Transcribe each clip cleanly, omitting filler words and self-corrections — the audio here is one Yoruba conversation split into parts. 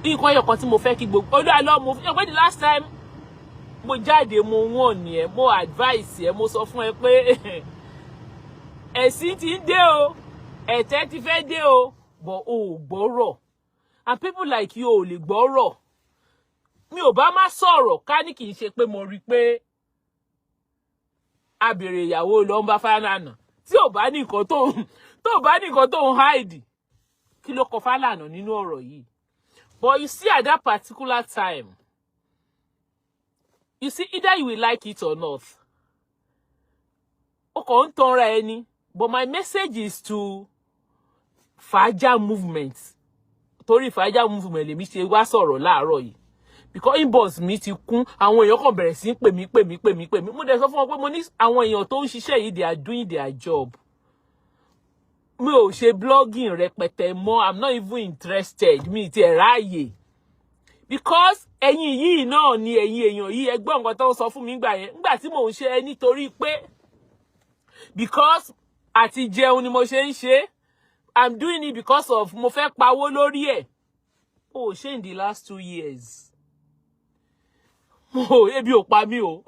Nǹkan ẹyọ kan tí mo fẹ́ kí gbogbo Olúalọ, mo fi pé the last time mo jáde, mo wọ̀n ní ẹ, mo advice ẹ, mo sọ fún ẹ pé ẹ̀sìn ti ń dé o, ẹ̀tẹ́ ti fẹ́ dé o, but o ò gbọ́rọ̀, and people like you ò lè gbọ́rọ̀. Mi ò bá má sọ̀rọ̀ ká ní kì í ṣe pé mo rí i pé a béèrè ìyàwó lọ ń bá Fálànà. Tí ò bá ní nǹkan tó bá ní nǹkan tó ń hide, kí ló kọ Fálànà nínú ọ̀rọ̀ yìí? But you see, at that particular time, you see, either you will like it or not, ó kàn ń tanra ẹni. But my message is to Faja Movement, torí Faja Movement lèmi ṣe wá sọ̀rọ̀ láàárọ̀ yìí, because inbox mi ti kún. Àwọn èèyàn kan bẹ̀rẹ̀ sí í pè mí, pè mí, pè mí, pè mí. Mo dẹ̀ sọ fún wọn pé mo ní àwọn èèyàn tó ń ṣiṣẹ́ yìí, they are doing their job. Mi ò ṣe blogging rẹpẹtẹ mọ́. I'm not even interested. Mi ti ẹ̀ ráàyè, because ẹ̀yin yìí náà ni ẹ̀yin èèyàn yìí. Ẹ gbọ́ nǹkan tó ń sọ fún mi gbà yẹn, nígbà tí mò ń ṣe ẹ, nítorí pé because àti jẹun ni mo ṣe ń ṣe. I'm doing it because of mo fẹ́ pawó lórí ẹ̀. Ó ṣe in the last 2 years, mo ebi ò pa mí o.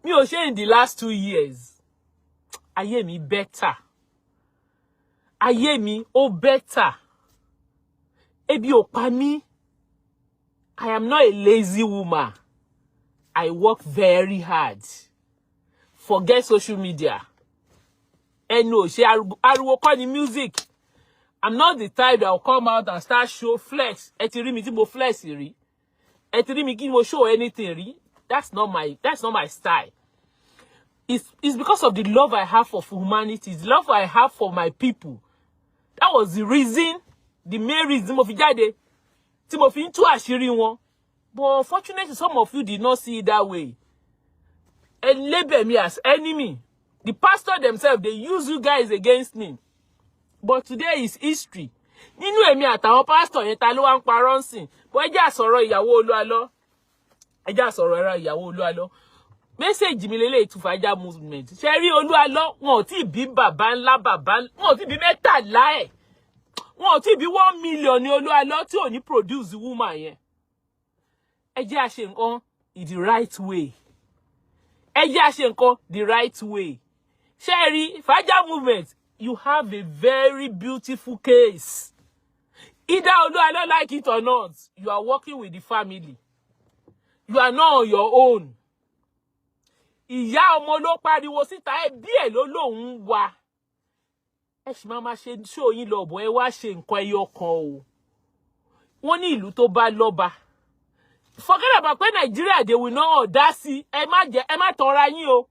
Mi ò ṣe in the last 2 years. Ayé mi better, ayé mi ó better, ebi ò pa mí. I am not a lazy woman. I work very hard. Forget social media. Ẹnu ò ṣe ariwo kọ́ ni music. I'm not the type that will come out and start show flex. Ẹ ti rí mi tí mo flex rí? Ẹ ti rí mi kí mo show anything rí? That's not my style. It's because of the love I have for humanity, the love I have for my people. That was the reason, the main reason mo fi jáde, tí mo fi ń tú àṣírí wọn. But unfortunately, some of you did not see it that way. And label me as enemy. The pastor themselves, they use you guys against me. But today is history. Nínú èmi àtàwọn pastor yẹn, ta ló wá ń parọ́ ń sìn? Bó ẹ jẹ́ àsọ̀rọ̀ ìyàwó Olúalọ́, ẹ jẹ́ àsọ̀rọ̀ ẹ̀rọ ìyàwó Olúalọ́. Message mi lélẹ́yìí tún Faja Movement. Ṣe rí Olúalọ́, wọn ò tí ì bí bàbá ńlá bàbá, wọn ò tí ì bí 13 ẹ̀, wọn ò tí ì bí 1 million ní Olúalọ́ tí ò ní produce woman yẹn. Ẹ jẹ́ à ṣe nǹkan in the right way. Ẹ jẹ́ à ṣe nǹkan the right way. Ṣe rí Faja Movement, you have a very beautiful case. Either Olúalọ́ like it or not, you are working with the family. You are not on your own. Ìyá ọmọ ló pariwo síta, ẹbí ẹ̀ ló lóun wá. Ẹ sì máa ma ṣe ṣó yín lọ bọ̀. Ẹ wá ṣe nǹkan ẹyọ kan o. Wọ́n ní ìlú tó bá lọ́ba, forget about pé Nàìjíríà, they will not dá sí. Ẹ má jẹ, ẹ má tanra yín o.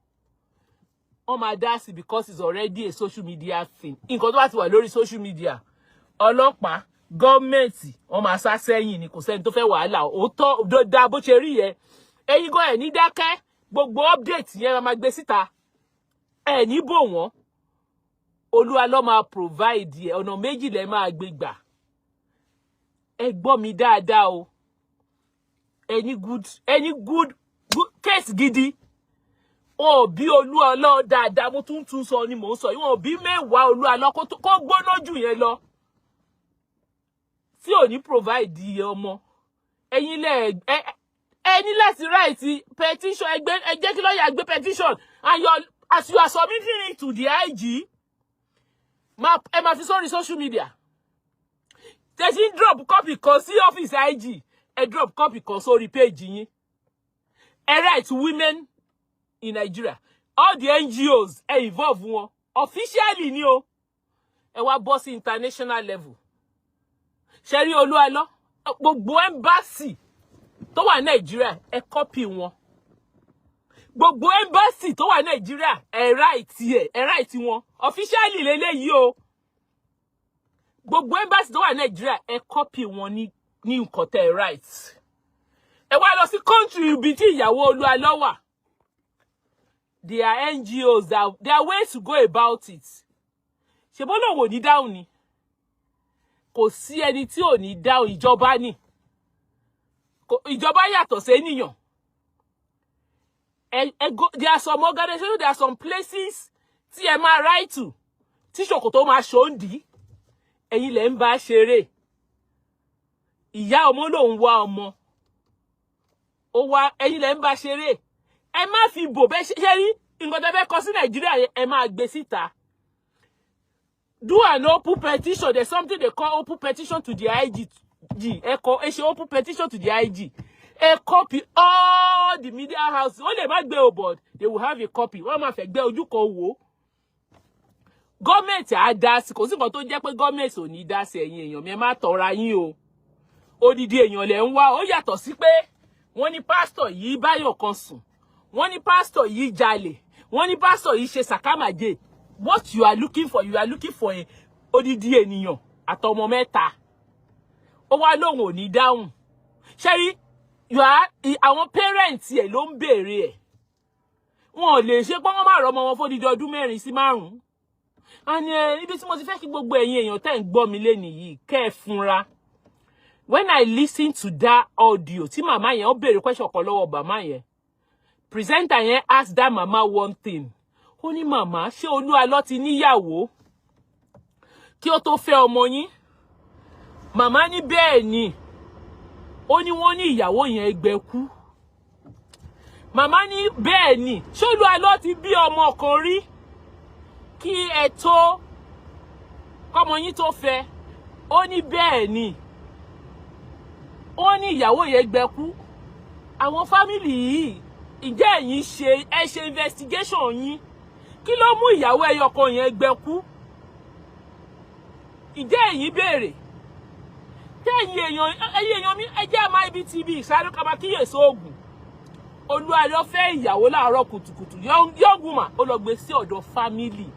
Wọ́n máa dá sí because it's already a social media thing. Nǹkan tó bá ti wà lórí social media, ọlọ́pàá, gọ́ọ̀mẹ̀ntì, wọ́n máa sá sẹ́yìn ni. Kò sẹ́ni tó fẹ́ wàhálà. Òótọ́ dá bó ṣe rí yẹn. Ẹ̀yin gan ẹ̀ ní dákẹ́. Gbogbo update yẹn máa gbé síta, ẹ̀ ní bò wọ́n. Olúwa ló máa provide ẹ̀. Ọ̀nà méjì lẹ máa gbé gbà. Ẹ gbọ́ mi dáadáa o. Ẹni good, good case gidi, wọn ò bí Olúalọ́ dáadáa. Mo tún tún sọ ni mò ń sọ yìí, wọn ò bí 10 Olúalọ́ kó gbóná jù yẹn lọ tí ò ní provide iye ọmọ. Ẹ̀yin lẹ ẹ ní láti write petition. Ẹgbẹ́ ẹ jẹ́ kí lọ́ọ̀yà gbé petition, and your as you are submitting it to the IG, ẹ máa fi sórí social media. Tẹ̀sí ń drop copy kan sí ọ́fíìsì IG, ẹ drop copy kan sórí page yín. Ẹ write women in Nigeria, all the NGOs, ẹ involve wọn officially ni o. Ẹ wá bọ́ sí international level. Ṣe rí Olúalọ́, gbogbo embassy tó wà Nàìjíríà, ẹ copy wọn. Gbogbo embassy tó wà Nàìjíríà, ẹ write ẹ write wọn officially lélẹ́yìí o. Gbogbo embassy tó wà Nàìjíríà, ẹ copy wọn ní nǹkan tẹ́ ẹ write. Ẹ wá lọ sí country ibi tí ìyàwó Olúalọ́ wà. There are NGOs that there are ways to go about it. Ṣe bó lòun ò ní dáhùn ni? Kò sí ẹni tí ò ní dáhùn. Ìjọba ni, ìjọba yàtọ̀ sénìyàn. Ẹ go, there are some organizations, there are some places tí ẹ máa write to, tí ṣòkòtò máa ṣòǹdí. Ẹ̀yin lẹ ń bá ṣeré. Ìyá ọmọ lòun wá ọmọ, ó wá. Ẹ̀yin lẹ ń bá ṣeré. Ẹ má fi bò bẹ́ẹ̀ ṣe rí nǹkan tẹ́ fẹ́ kọ sí Nàìjíríà yẹn, ẹ máa gbé síta. Do an open petition. There's something they call open petition to the IG. Ẹ kọ, ẹ ṣe open petition to the IG. Ẹ copy all the media houses. Ó lè má gbé o, but they will have a copy. Wọ́n máa fẹ́ gbé ojú kan wò ó. Gọ́ọ̀mẹ̀ntì á dá sí. Kò sí nǹkan tó jẹ́ pé gọ́ọ̀mẹ̀ntì ò ní dá sí. Ẹ̀yin èèyàn mi, ẹ má tọra yín o. Odidi èèyàn lẹ̀ ń wá. Ó yàtọ̀ sí pé wọ́n ní pásítọ̀ yìí báyọ̀ kan sùn, wọ́n ní pásítọ̀ yìí jalè, wọ́n ní pásítọ̀ yìí ṣe sàkámàjẹ. What you are looking for, you are looking for a odidi ènìyàn àtọmọ mẹ́ta. Ó wá lóun ò ní dáhùn. Ṣẹ́rí, you are àwọn parents ẹ̀ ló ń béèrè ẹ̀. Wọn ò lè ṣe pé wọ́n máa rọmọ wọn fódidi ọdún 4 sí 5. And ibi tí mo ti fẹ́ kí gbogbo ẹ̀yin èèyàn tẹ́ ń gbọ́ mi lénìí yìí kẹ́ ẹ fúnra, when I listen to that audio tí màmá yẹn ó béèrè question kan lọ́wọ́ màmá yẹn, presenter yẹn ask that mama one thing. Ó ní, "Màmá, ṣé Olúalọ́ ti níyàwó kí ó tó fẹ́ ọmọ yín?" Màmá ní bẹ́ẹ̀ ni. Ó ní wọ́n ní ìyàwó yẹn gbẹ kú. Màmá ní bẹ́ẹ̀ ni. Ṣé Olúalọ́ ti bí ọmọ kan rí kí ẹ tó kọ́mọ yín tó fẹ́? Ó ní bẹ́ẹ̀ ni. Ó ní ìyàwó yẹn gbẹ kú. Àwọn family yìí, ǹjẹ́ ẹ̀yin ṣe, ẹ ṣe investigation yín? Kí ló mú ìyàwó ẹyọ kan yẹn gbẹ kú? Ǹjẹ́ ẹ̀yin béèrè? Tẹ́yìn èèyàn, ẹ̀yin èèyàn mi, ẹ jẹ́ àmà ibi tí ibi ìsáré ká máa kíyèsí oògùn. Olúalọ́ fẹ́ ìyàwó láàárọ̀ kùtùkùtù, young woman, ó lọ gbé sí ọ̀dọ̀ family.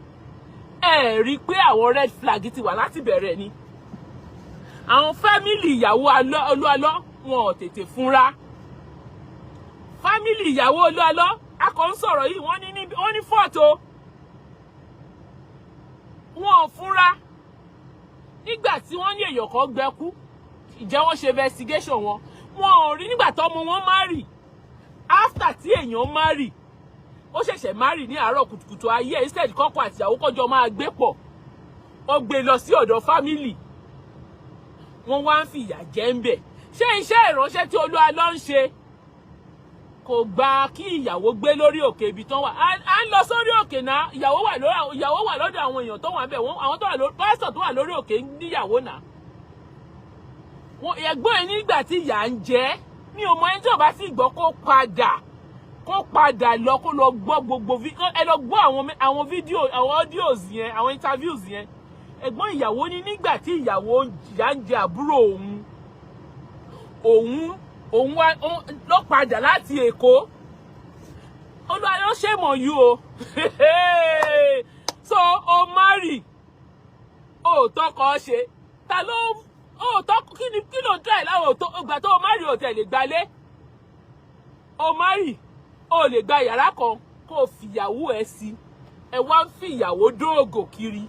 Ẹ rí i pé àwọn red flag ti wà láti bẹ̀rẹ̀ ni. Àwọn family ìyàwó Olúalọ́, wọn ò tètè fúnra. Family ìyàwó Olúalọ́, a kò ń sọ̀rọ̀ yìí, wọ́n ní fọ́tò wọn ò fúnra. Nígbà tí wọ́n ní èèyàn kan gbẹ́kú, ìjẹ́ wọ́n ṣe investigation wọn? Wọn ò rí. Nígbà tọ́mọ wọn marry, after tí èèyàn marry, ó ṣẹ̀ṣẹ̀ marry ní àárọ̀ kùtùkùtù ayé, instead kọ́kọ́ àtìyàwó kọjọ máa gbé pọ̀, ó gbé lọ sí ọ̀dọ̀ family. Wọ́n wá ń fìyà jẹ ń bẹ̀. Ṣé iṣẹ́ ìránṣẹ́ tí Olúalọ́ ń ṣe kò gba kí ìyàwó gbé lórí òkè ibi tán wà? À ń lọ sórí òkè náà. Ìyàwó wà lọ́dọ̀ àwọn èèyàn tó wà bẹ̀ wọ́n, àwọn tó wà lórí, pásítọ̀ tó wà lórí òkè níyàwó náà. Wọn ẹ̀gbọ́n ẹ̀ nígbà tí ìyà ń jẹ. Mi ò mọ ẹni tí ò bá sì gbọ́, kó padà lọ, kó lọ gbọ́ gbogbo, ẹ lọ gbọ́ àwọn fídíò, àwọn audios yẹn, àwọn interviews yẹn. Ẹ̀gbọ́n ìyàwó ní nígbà tí ìyàwó, ìyà ń jẹ àbúrò òun, òun wá ló padà láti Èkó. Olúwa ṣe mọ̀ yú o. So o marry, o tọkọ ṣe ta ló o tọ? Kí ni, kí ló ń try láwọn ìgbà tó o marry? O tẹ̀lé gbalé, o marry, o lè gba yàrá kan kó o fìyàwó ẹ sí. Ẹ wá ń fìyàwó dóògò kiri.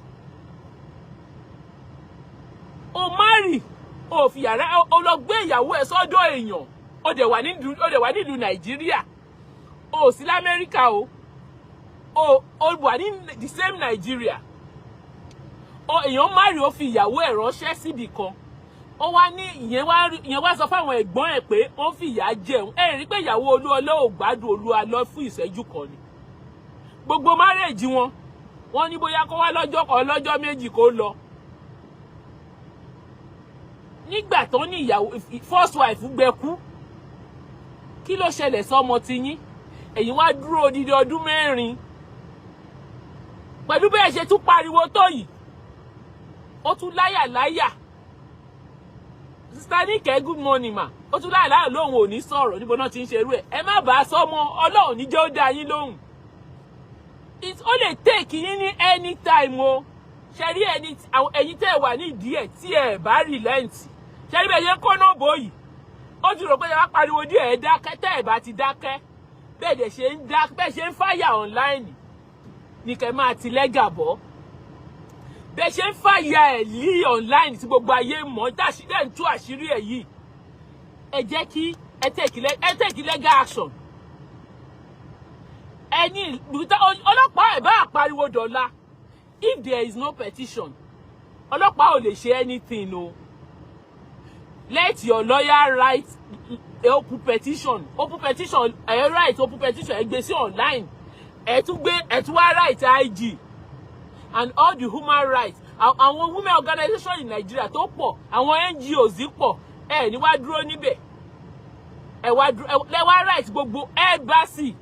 O marry, o fi yàrá, o lọ gbé ìyàwó ẹ sọ́dọ̀ èèyàn. O dẹ̀ wà nílùú Nàìjíríà, o sí l'Amẹ́ríkà o. O wà ní the same Nàìjíríà o. Èèyàn marry, ó fi ìyàwó ẹ̀ ránṣẹ́ síbì kan. Ó wá ní ìyẹn wá sọ fáwọn ẹ̀gbọ́n ẹ̀ pé ó ń fìyà jẹun. Ẹ rí pé ìyàwó Olúọlọ́ ò gbádùn Olúalọ́ fún ìṣẹ́jú kan ni. Gbogbo marriage wọn, wọ́n ní bóyá kó wá lọ́jọ́ kan, lọ́jọ́ 2 kó lọ. Nígbà tó ní ìyàwó first wife gbẹ kú, kí ló ṣẹlẹ̀ sọ́mọ tiyín? Ẹ̀yin wá dúró odidi ọdún 4 pẹ̀lú bẹ́ẹ̀ ṣe tún pariwo tó yìí. Ó tún láyà láyà. Sister Nike, good morning ma. Ó tún láyà láyà lóhùn ò ní sọ̀rọ̀. Níbo náà ti ń ṣerú ẹ̀? Ẹ má bàa sọmọ. Ọlọ́run ní jẹ́ ó dá yín lóhùn. Ó lè take yín ní anytime o. Ṣe rí ẹ̀yin tẹ́ ẹ wà nídìí ẹ̀ tí ẹ bá relent, ṣe rí bẹ́ẹ̀ yẹn kó náà bò yìí? Ó ti rò pé ẹ bá pariwo díẹ̀, ẹ dákẹ́. Tẹ́ ẹ bá ti dákẹ́, bẹ́ẹ̀ dẹ̀ ṣe ń dá, bẹ́ẹ̀ ṣe ń fàyà online ní kẹ́ máa ti lẹ́gà bọ́. Bẹ́ẹ̀ ṣe ń fàyà ẹ̀ lí online tí gbogbo ayé mọ̀, dáṣí dẹ̀ ń tú àṣírí ẹ̀ yìí, ẹ jẹ́ kí ẹ take legal action. Ẹni ọlọ́pàá ẹ̀ bá pariwo dọ̀la, if there is no petition, ọlọ́pàá ò lè ṣe anything o. Let your lawyer write open petition. Open petition, ẹ write open petition, ẹ gbé sí online. Ẹ tún gbé, ẹ tún wá write IG and all the human rights, àwọn women organization in Nigeria tó pọ̀, àwọn NGOs pọ̀. Ẹ ní wá dúró níbẹ̀, ẹ wá dúró, ẹ wá write gbogbo embassy,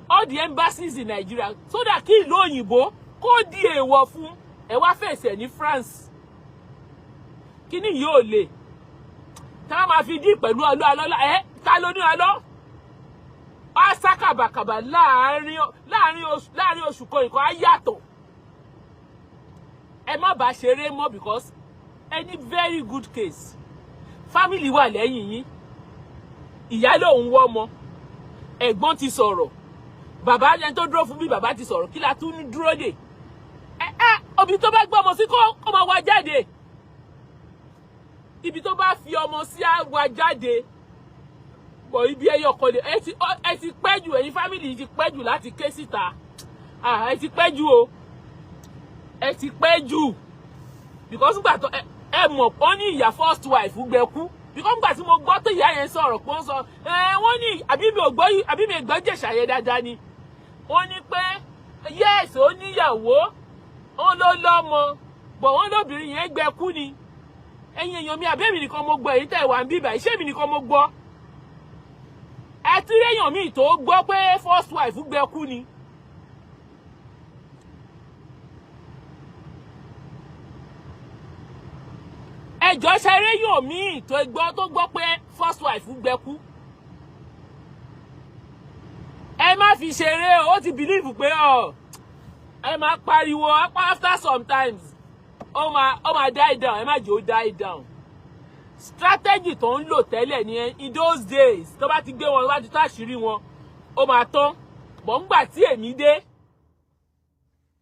all the embassies in Nigeria, so that kí ìlú òyìnbó kó di èèwọ̀ fún ẹ. Wá fèsì ní France. Kíní yóò lè tá a máa fi dí pẹ̀lú ọlọ́ alọ́lá ẹ. Ta ló ní alọ́ á sá kàbàkàbà láàrin oṣù kan, nǹkan á yàtọ̀. Ẹ má bàa ṣeré mọ́, because any very good case, family wà lẹ́yìn yín. Ìyá lòun wọ́ ọmọ, ẹ̀gbọ́n ti sọ̀rọ̀, bàbá ẹni tó dúró fún bí bàbá ti sọ̀rọ̀. Kí la tún ń dúró dè? Ẹ òbí tó bá gbé ọmọ sí, kó máa wá jáde. Ibi tó bá fi ọmọ sí, á wá jáde bọ̀. Ibi ẹyọ kan lè ẹ ti pẹ́ jù. Ẹ̀yin family yìí ti pẹ́ jù láti ké síta. Ah, ẹ ti pẹ́ jù o, ẹ ti pẹ́ jù, because gbà tó ẹ mọ̀, wọ́n ní ìyá first wife gbẹkú, because gbà tí mo gbọ́ tó ìyá yẹn sọ̀rọ̀ pé wọ́n sọ ẹ, wọ́n ní, àbí mi ò gbọ́, àbí mi ò gbọ́ jẹ̀ṣà yẹn dáadáa ni, wọ́n ní pé yes, ó níyàwó, ó ló lọ́mọ bọ̀, wọ́n lóbìnrin yẹn gbẹkú ni. Ẹ̀yin èèyàn mi, àbẹ́mi nìkan mo gbọ́? Èyí tẹ̀ wá ń bíbà, iṣẹ́ mi nìkan mo gbọ́? Ẹ tí réèyàn míì tó gbọ́ pé first wife gbẹkú ni? Ẹjọ́, ṣe réèyàn míì tó gbọ́ pé first wife gbẹkú? Ẹ má fi ṣeré o. Ó ti believe pé ọ ẹ máa pariwo, after sometimes ó máa die down. Ẹ má jẹ́ ó die down. Strategy tó ń lò tẹ́lẹ̀ ní in those days, tó bá ti gbé wọn, tó bá ti tó àṣírí wọn, ó máa tán bọ̀. Ńgbà tí èmi dé,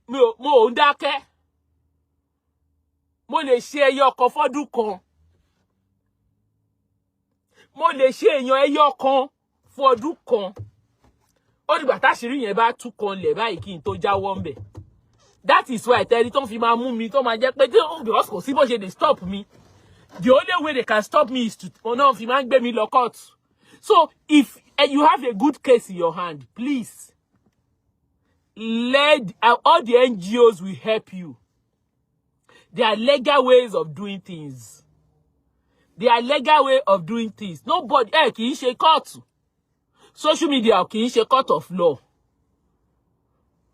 mi ò mo ò ń dákẹ́. Mo lè ṣe ẹyọ kan fọ́dún kan, mo lè ṣe èèyàn ẹyọ kan fún ọdún kan. Ó dìgbà táṣírí yẹn bá tú kan lẹ̀ báyìí kí n tó jáwọ́ ńbẹ̀. That is why tẹ́rí tó ń fi máa mú mi, tó máa jẹ́ pé, because kò sí bó ṣe lè stop me. The only way they can stop me is to náà fi máa ń gbé mi lọ court. So if you have a good case in your hand, please let all the NGOs will help you. There are legal ways of doing things. There are legal way of doing things. Nobody ẹ kì í ṣe court. Social media kì í ṣe court of law.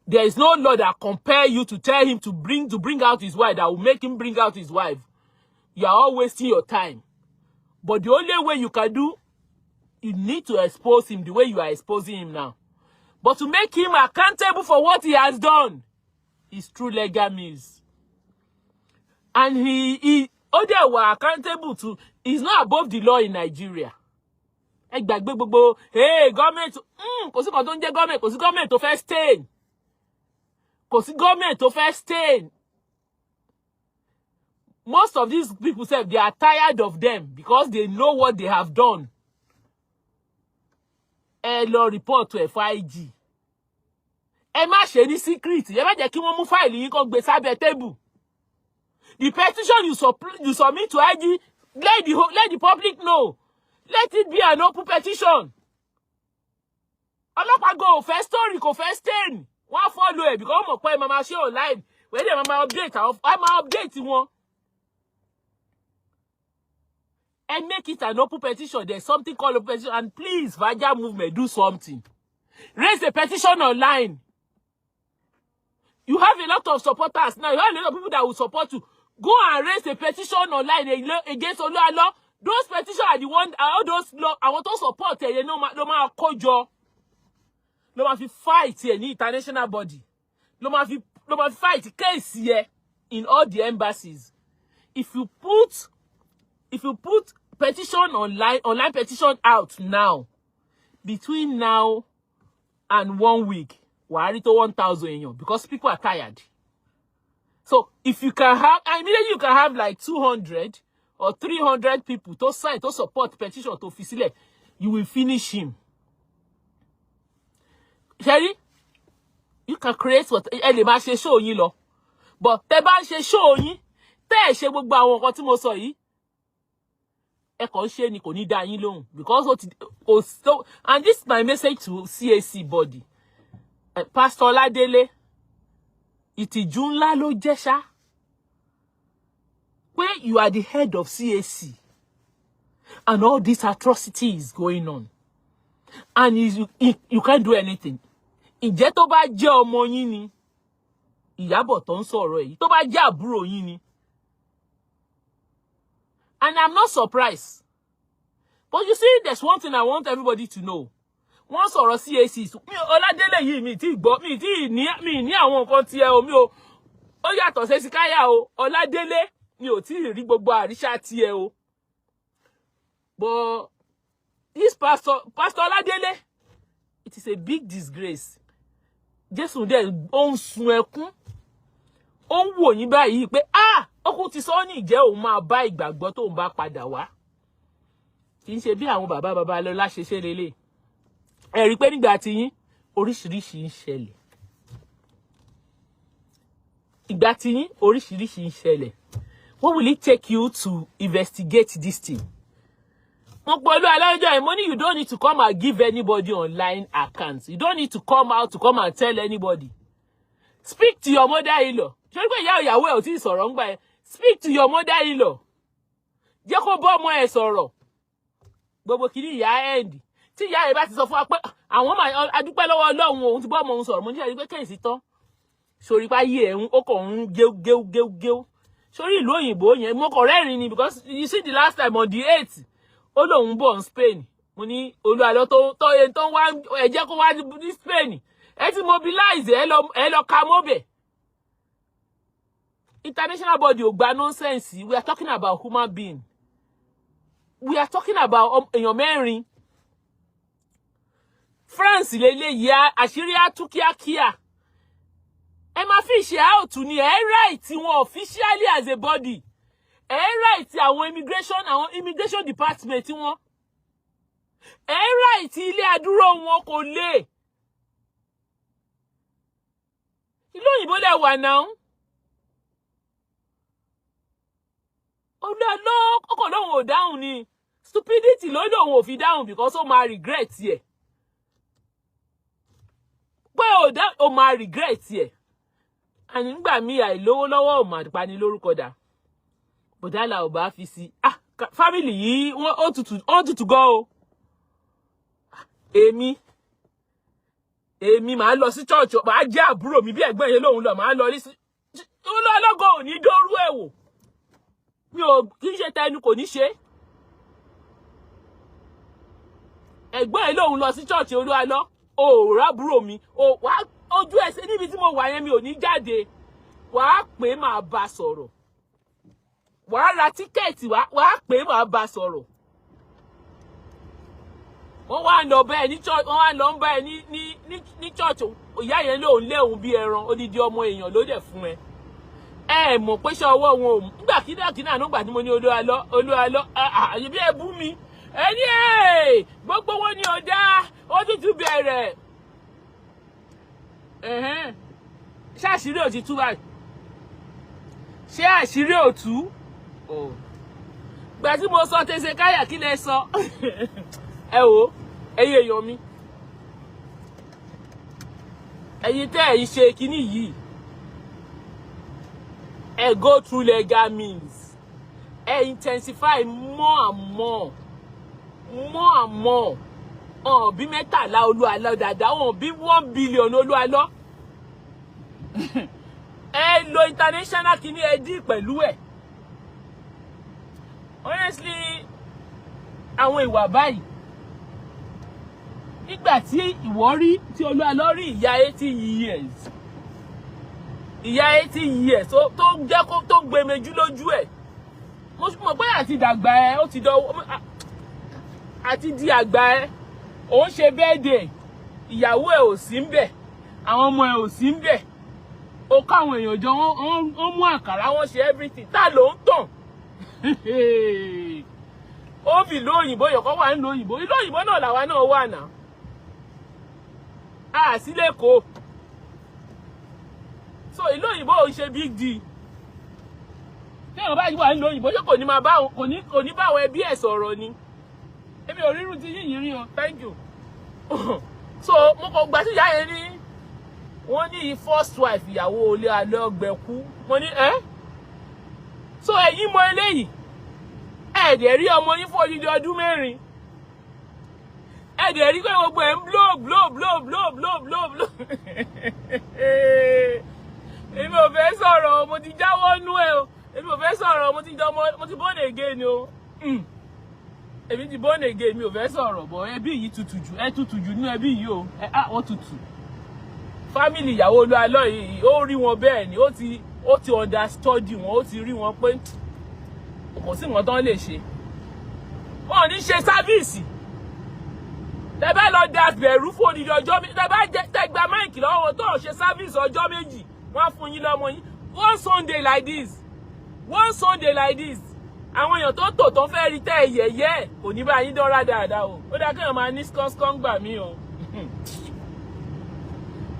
There is no law that compel you to tell him to bring out his wife, that will make him bring out his wife. You are all wasting your time. But the only way you can do, you need to expose him the way you are exposing him now. But to make him accountable for what he has done is through legal means. And he ó dẹ̀ wà accountable to, he's not above the law in Nigeria. Ẹ gbàgbé gbogbo hey government. Kò sí kan tó ń jẹ́ government. Kò sí government tó fẹ́ stain, kò sí government tó fẹ́ stain. Most of these people sef, they are tired of them because they know what they have done. Ẹ lọ report ẹ fún IG. Ẹ má ṣe ní secret. Ẹ má jẹ́ kí wọ́n mú file yín kó gbé sábẹ́ table. The petition you submit to IG, let the public know. Let it be an open petition. Ọlọ́pàá gan ò fẹ́ story, kò fẹ́ stain. Wọ́n á follow ẹ̀ because wọ́n mọ̀ pé ẹ máa ṣe online, wẹ́n dẹ̀ máa update àwọn, ẹ máa update wọn. And make it an open petition. There's something called open petition. And please, Vaja movement, do something. Raise a petition online. You have a lot of supporters now. You have a lot of people that will support you. Go and raise a petition online against Olualo. Those petitions are the one, all those àwọn tó support ẹ yẹn ló máa kó jọ. Ló máa fi fight ẹ ní international body. Ló máa fi fight case yẹ in all the embassies. If you put petition online, online petition out now, between now and one week, wàá rí tó 1,000 èèyàn, because people are tired. So if you can have, and immediately you can have like 200 or 300 people to sign, to support petition to fi sílẹ̀, you will finish him. Sherry, you can create what ẹ lè máa ṣe show yín lọ. But tẹ́ bá ń ṣe show yín, tẹ́ ẹ ṣe gbogbo àwọn nǹkan tí mo sọ yìí. Ẹ kàn ń ṣe ni, kò ní dá yín lóhùn because ó ti kò so. And this is my message to CAC body, Pastor Ọládélé, ìtìjú ńlá ló jẹ́ ṣá pé you are the head of CAC and all this atrocity is going on and you can't do anything. Ǹjẹ́ tó bá jẹ́ ọmọ yín ni Ìyábọ̀ tó ń sọ̀rọ̀ èyí, tó bá jẹ́ àbúrò yín ni? And I'm not surprised, but you see, there's one thing I want everybody to know. Wọ́n sọ̀rọ̀ CAC mi, Ọládélé yìí, mi tí gbọ́, mi tí ní, mi ní àwọn nǹkan tiẹ̀ o, mi ò, ó yàtọ̀ sí Síkáyà o. Ọládélé, mi ò tí ì rí gbogbo àríṣà tiẹ̀ o, but this pastor, Pastor Ọládélé, it is a big disgrace. Jésù dẹ̀ ó ń sun ẹkún, ó ń wò yín báyìí pé, ah, ọkùn ti sọ ní ìjẹ́ òun máa bá ìgbàgbọ́ tóun bá padà wá. Kì í ṣe bí àwọn bàbá Babalọ́lá ṣe ṣe lélẹ̀. Ẹ rí i pé nígbà tí yín, oríṣiríṣi ń ṣẹlẹ̀. Ìgbà tí yín, oríṣiríṣi ń ṣẹlẹ̀. What will it take you to investigate this thing? Mo pẹ̀lú alájọ ẹ̀, mo ní you don't need to come and give anybody online account. You don't need to come out to come and tell anybody. Speak to your mother-in-law. Ṣé pé ìyá ìyàwó ẹ̀ ò tí ì sọ̀rọ̀ ń gbà ẹ́? Speak to your mother-in-law, jẹ́ kó bọ́ ọmọ ẹ̀ sọ̀rọ̀. Gbogbo kìíní ìyá end tí ìyá ẹ̀ bá ti sọ fún wa pé àwọn máa adúpẹ́ lọ́wọ́ Ọlọ́run, òun ti bọ́ ọmọ òun sọ̀rọ̀. Mo ní ẹni pé case tán sórí páyé ẹ̀ ń ó kàn ń géu géu géu géu sórí ìlú òyìnbó yẹn. Mo kàn rẹ́rìn ni because you see, the last time on the 8th, ó lóun bọ̀ ní Spain. Mo ní Olúwalọ tó tó tó ń wá ẹ, jẹ́ kó wá ní Spain. Ẹ ti mobilize, ẹ lọ ka mọ́bẹ̀. International body ò gba nonsense. We are talking about human being. We are talking about èèyàn mẹ́rin. France lélẹ́yìí, àṣírí á tú kíákíá. Ẹ máa fi ṣe out ni. Ẹ write wọn officially as a body. Ẹ write àwọn immigration department wọn. Ẹ write ilé àdúró wọn kò lè. Ìlú òyìnbó lẹ wà náà. Olú ọkọ̀ lóun ò dáhùn ni. Stupidity ló lóun ò fi dáhùn because ó máa regret ẹ̀ pé ó máa regret ẹ̀. Àní nígbà míì, àìlówó lọ́wọ́ ò mà pani lórúkọ dà. Bọ̀dálà ò bá fi sí, ah, family yìí, wọ́n ó tutù, ó tutù gan o. Èmi màá lọ sí church, màá jẹ́ àbúrò mi bí ẹ̀gbọ́n yẹn lòun lọ, màá lọ sí olóòlógó ò ní dórú ẹ̀ wò. Mi ò kì í ṣe tẹnu, kò ní ṣe. Ẹ̀gbọ́n ẹ̀ lòun lọ sí church, Olúwa lọ òòrùn àbúrò mi wá ojú ẹsẹ̀ níbi tí mo wà yẹn, mi ò ní jáde. Wàá pè, máa bá sọ̀rọ̀. Wàá ra ticket, wàá pè, máa bá sọ̀rọ̀. Wọ́n wá lọ bá ẹ ní church, wọ́n wá lọ ń bá ẹ ní church. Ìyá yẹn lòun lé òun bí ẹran, odidi ọmọ èèyàn ló dẹ̀ fún ẹ. Ẹ mọ̀ pé ṣé ọwọ́ wọn ò nígbà kínákíná àná gbà tí mo ní Olúwa lọ, Olúwa lọ àyè bí ẹ bú mi, ẹ ní ẹ gbogbo wọn ni ọ̀dà ó tún bẹ̀rẹ̀. Ṣé àṣírí ò ti tú báyìí? Ṣé àṣírí ò tú? Gbà tí mo sọ tẹsẹ̀ káyà, kí lẹ sọ? Ẹ wò, ẹ̀yin èèyàn mi, ẹ̀yin tẹ́ ẹ̀ ń ṣe kinní yìí, ẹ go through legal means, ẹ intensify more and more, more and more. Ọ̀n bí 13 Olúwalọ dáadáa, ọ̀n bí 1 billion Olúwalọ. Ẹ lo international kinní, ẹ dí pẹ̀lú ẹ̀. Honestly, àwọn ìwà báyìí, nígbà tí ìwọ rí tí Olúwalọ rí ìyá 80 years, ìyá 80 years tó jẹ́ kó tó gbẹmẹjú lójú ẹ̀, mo mọ̀ pé àti dàgbà ẹ, ó ti dọwọ́ àti di àgbà ẹ. Ò ń ṣe birthday, ìyàwó ẹ ò sí ń bẹ̀, àwọn ọmọ ẹ ò sí ń bẹ̀. Ó káwọn èèyàn jọ, wọ́n mú àkàrà, wọ́n ṣe everything. Tá ló ń tàn? Ó fi ìlú òyìnbó yọ̀kọ́ wà nílùú òyìnbó. Ìlú òyìnbó náà làwa náà wà náà, a sí lẹ́kọ̀ọ́. So ìlú òyìnbó ò ń ṣe big deal. Téèyàn bá wà nílùú òyìnbó, ṣé kò ní máa bá kò ní bá àwọn ẹbí ẹ̀ sọ̀rọ̀ ni? Èmi ò rírun ti yíyìn rí o. Thank you. So mo kàn gbà sí ìyá yẹn ní wọ́n ní first wife ìyàwó olé alẹ́ ọgbẹ́ kú. Mo ní ẹ́ so ẹ̀yin mọ eléyìí, ẹ̀ dẹ̀ rí ọmọ yín fún odidi ọdún 4, ẹ̀ dẹ̀ rí pé gbogbo ẹ̀ ń blow blow blow blow blow blow blow. Èmi ò fẹ́ sọ̀rọ̀, mo ti jáwọ́ nú ẹ o. Èmi ò fẹ́ sọ̀rọ̀, mo ti dọmọ, mo ti born again o. Èmi ti born again, mi ò fẹ́ sọ̀rọ̀ bọ̀. Ẹbí yìí tutù jù, ẹ tutù jù nínú ẹbí yìí o. Ẹ á wọ́n tutù. Family ìyàwó olú alọ́ yìí, ó rí wọn bẹ́ẹ̀ ni, ó ti understudy wọn, ó ti rí wọn pé kò sí nǹkan tán lè ṣe. Wọn ò ní ṣe service. Tẹ bá lọ da bẹ̀rù fún odidi ọjọ́, tẹ bá jẹ, tẹ gba mic lọ́wọ́ wọn tó ń ṣe service ọjọ́ 2, wọ́n á fún yín lọ́mọ yín. One Sunday like this, one Sunday like this, àwọn èèyàn tó tò tó fẹ́ rí tẹ́ ẹ yẹ̀yẹ́ kò ní bá yín dánra dáadáa o. Ó dáa kéèyàn máa ní skánskán gbà mí o.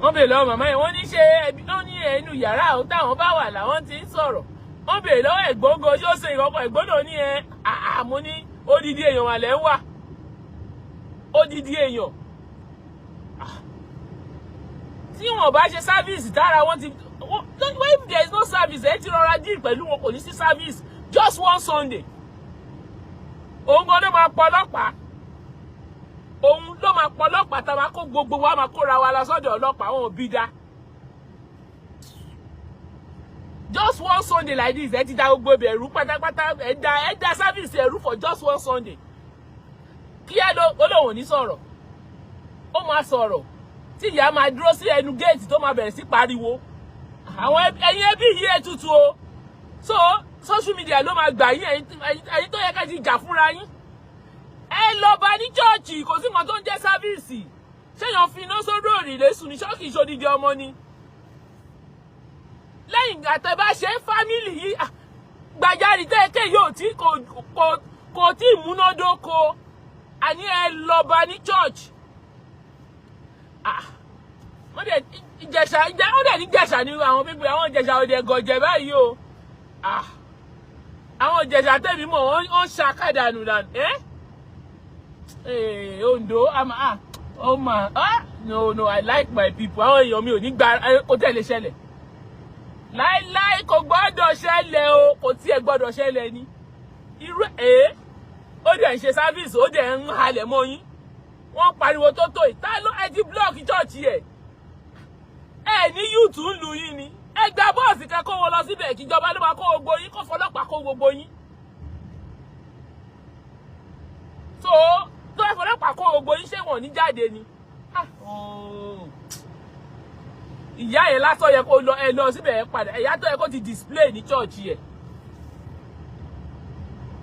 Wọ́n bèèrè lọ́wọ́ màmá yẹn, wọ́n ní ṣe ẹbí wọ́n ní ẹnu yàrá àwọn táwọn bá wà làwọn ti ń sọ̀rọ̀. Wọ́n bèèrè lọ́wọ́ ẹ̀gbọ́n gan, ṣó ṣe ìkọ̀kọ̀? Ẹ̀gbọ́n náà ní ẹ àmọ́ ní odidi èèyàn wà lẹ́ ń wà, odidi èèyàn tí wọn bá ṣe service tára wọn ti. If there is no service, ẹ ti rọra deal pẹ̀lú wọn, kò ní sí service. Just one Sunday, òun gan ló máa pọ ọlọ́pàá, òun ló máa pọ ọlọ́pàá tá a máa kó gbogbo wa, máa kóra wa lọ sọ́dọ̀ ọlọ́pàá. Wọn ò bí dá. Just one Sunday like this, ẹ ti da gbogbo ibẹ̀ rú pátápátá. Ẹ da service ẹ̀rú for just one Sunday. Kí ẹ ló ó lóun ò ní sọ̀rọ̀, ó máa sọ̀rọ̀ tí ìyá máa dúró sí ẹnu géètì tó máa bẹ̀rẹ̀ sí pariwo àwọn ẹ̀yin ẹbí yìí, ẹ tutù o. So social media ló máa gbà yín. Ẹ̀yin tó yẹ ká ti jà fúnra yín, ẹ lọ bá ní church. Kò sí nǹkan tó ń jẹ́ service. Ṣéyàn fi iná sórí òrìlé sùn ní ṣọ́ọ̀kì ìṣòdìdí ọmọ ni? Lẹ́yìn ìgbà tẹ́ bá ṣe family yìí, gbàjarì tẹ́ẹ̀kẹ́ yóò tí kò tí ì múnádóko. Àní ẹ lọ bá ní church. Wọ́n dẹ̀ Ìjẹ̀ṣà, wọ́n dẹ̀ ní Ìjẹ̀ṣà ní àwọn pípé. Àwọn Ìjẹ̀ṣà òde gọ̀jẹ̀ báyìí o. Àwọn Ìjẹ̀ṣà tẹ̀mí mọ̀, wọ́n ń ṣàkàdànù dànù. Ẹ́ Ondo ama, ah, oh ma, ah, no, no, I like my people. Àwọn èèyàn mi ò ní gba kó tẹ̀lé ṣẹlẹ̀ láíláí. Kò gbọ́dọ̀ ṣẹlẹ̀ o, kò tiẹ̀ gbọ́dọ̀ ṣẹlẹ̀ ni. Irú ẹ̀ ó dẹ̀ ń ṣe service, ó dẹ̀ ń halẹ̀ mọ́ yín, wọ́n pariwo tó tó ìta ló. Ẹ ti block church ẹ̀. Ẹ ní youth ń lu yín ni. Ẹ gba bọ́ọ̀sì kẹ́ kó wọn lọ síbẹ̀. Kíjọba ló máa kó gbogbo yín, kó fọlọ́pàá kó gbogbo yín. So tó ẹ fọlọ́pàá kó gbogbo yín, ṣé wọ́n ní jáde ni? Ìyá yẹn lásán yẹ kó lọ, ẹ lọ síbẹ̀, ẹ padà. Ẹ̀yà tó yẹ kó ti display ní church yẹ,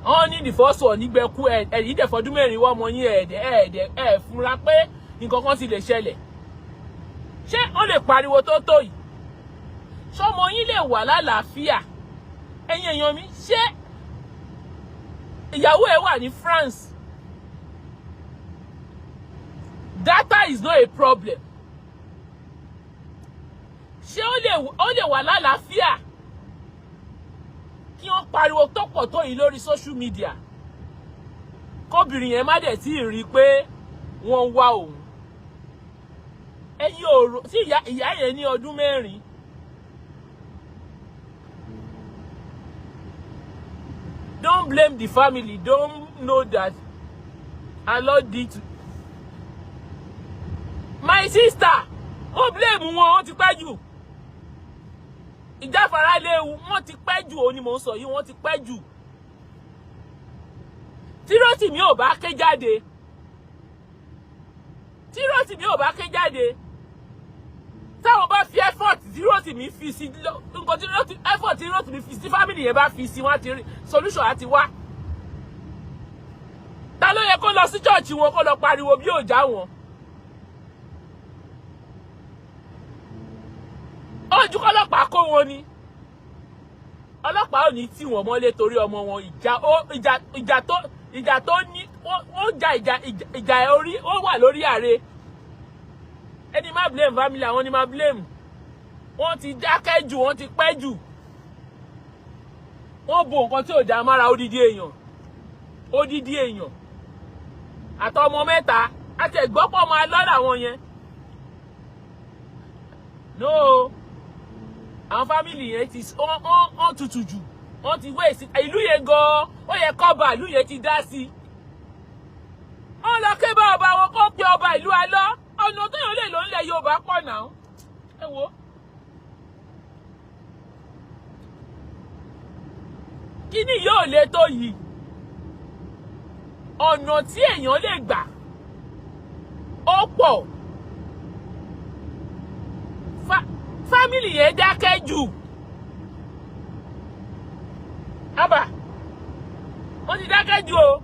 wọ́n ní the first one nígbẹ́kú ẹ̀. Ẹ̀yìn dẹ̀ fọdún 4 wọ́n mọ yín. Ẹ̀ẹ́dẹ̀ ẹ̀ẹ́dẹ̀ ẹ̀ fúnra pé nǹkan kan ti lè ṣẹlẹ̀. Ṣé wọ́n lè pariwo tó tó yìí? Ṣọmọ yín lè wà lálàáfíà? Ẹ̀yin èèyàn mi, ṣé ìyàwó ẹ̀ wà ní France? Data is not a problem. Ṣé ó lè wà lálàáfíà kí wọ́n pariwo tó pọ̀ tó yìí lórí social media, kóbìnrin yẹn má dẹ̀ tí ì rí i pé wọ́n ń wá òun? Ẹ̀yin ò tí ìyá yẹn ní ọdún 4. Don't blame the family. Don't know that Allah did. My sister, ó blame wọn, wọ́n ti pẹ́ jù. Ìjáfara léwu, wọ́n ti pẹ́ jù. Òní mò ń sọ yìí, wọ́n ti pẹ́ jù. Tí Rótìmí ò bá ké jáde, tí Rótìmí ò bá ké jáde, táwọn bá fi effort tí Rótìmí fi sí nǹkan tí effort tí Rótìmí fi sí, family yẹn bá fi sí, wọ́n á ti rí solution, á ti wá. Ta ló yẹ kó lọ sí church wọn kó lọ pariwo bí òjá wọn? Ojú kọlọ́pàá kó wọn ni. Ọlọ́pàá ò ní tì wọ́n mọ́lé torí ọmọ wọn. Ìjà ó ìjà ìjà tó ìjà tó ní ó jà ìjà ìjà orí ó wà lórí ààrẹ. Ẹni má blame family, àwọn ni má blame. Wọ́n ti dákẹ́ jù, wọ́n ti pẹ́ jù. Wọ́n bo nǹkan tí ò dá mára odidi èèyàn, odidi èèyàn àtọmọ mẹ́ta àti ẹ̀gbọ́pọ̀ máa lọ́ làwọn yẹn. No, àwọn family yẹn ti wọ́n tutù jù, wọ́n ti wé sí ìlú yẹn gan-an. Ó yẹ kọ́ba ìlú yẹn ti dá sí i. Wọ́n lọ ké bá ọba wọn, kó pe ọba ìlú alọ́. Ọ̀nà tó yàn lè lò ńlẹ̀ Yorùbá pọ̀ náà. Ẹ wo, kíní yóò le tó yìí? Ọ̀nà tí èèyàn lè gbà ó pọ̀. Family yẹn dákẹ́ jù. Ábà, wọ́n ti dákẹ́ jù o.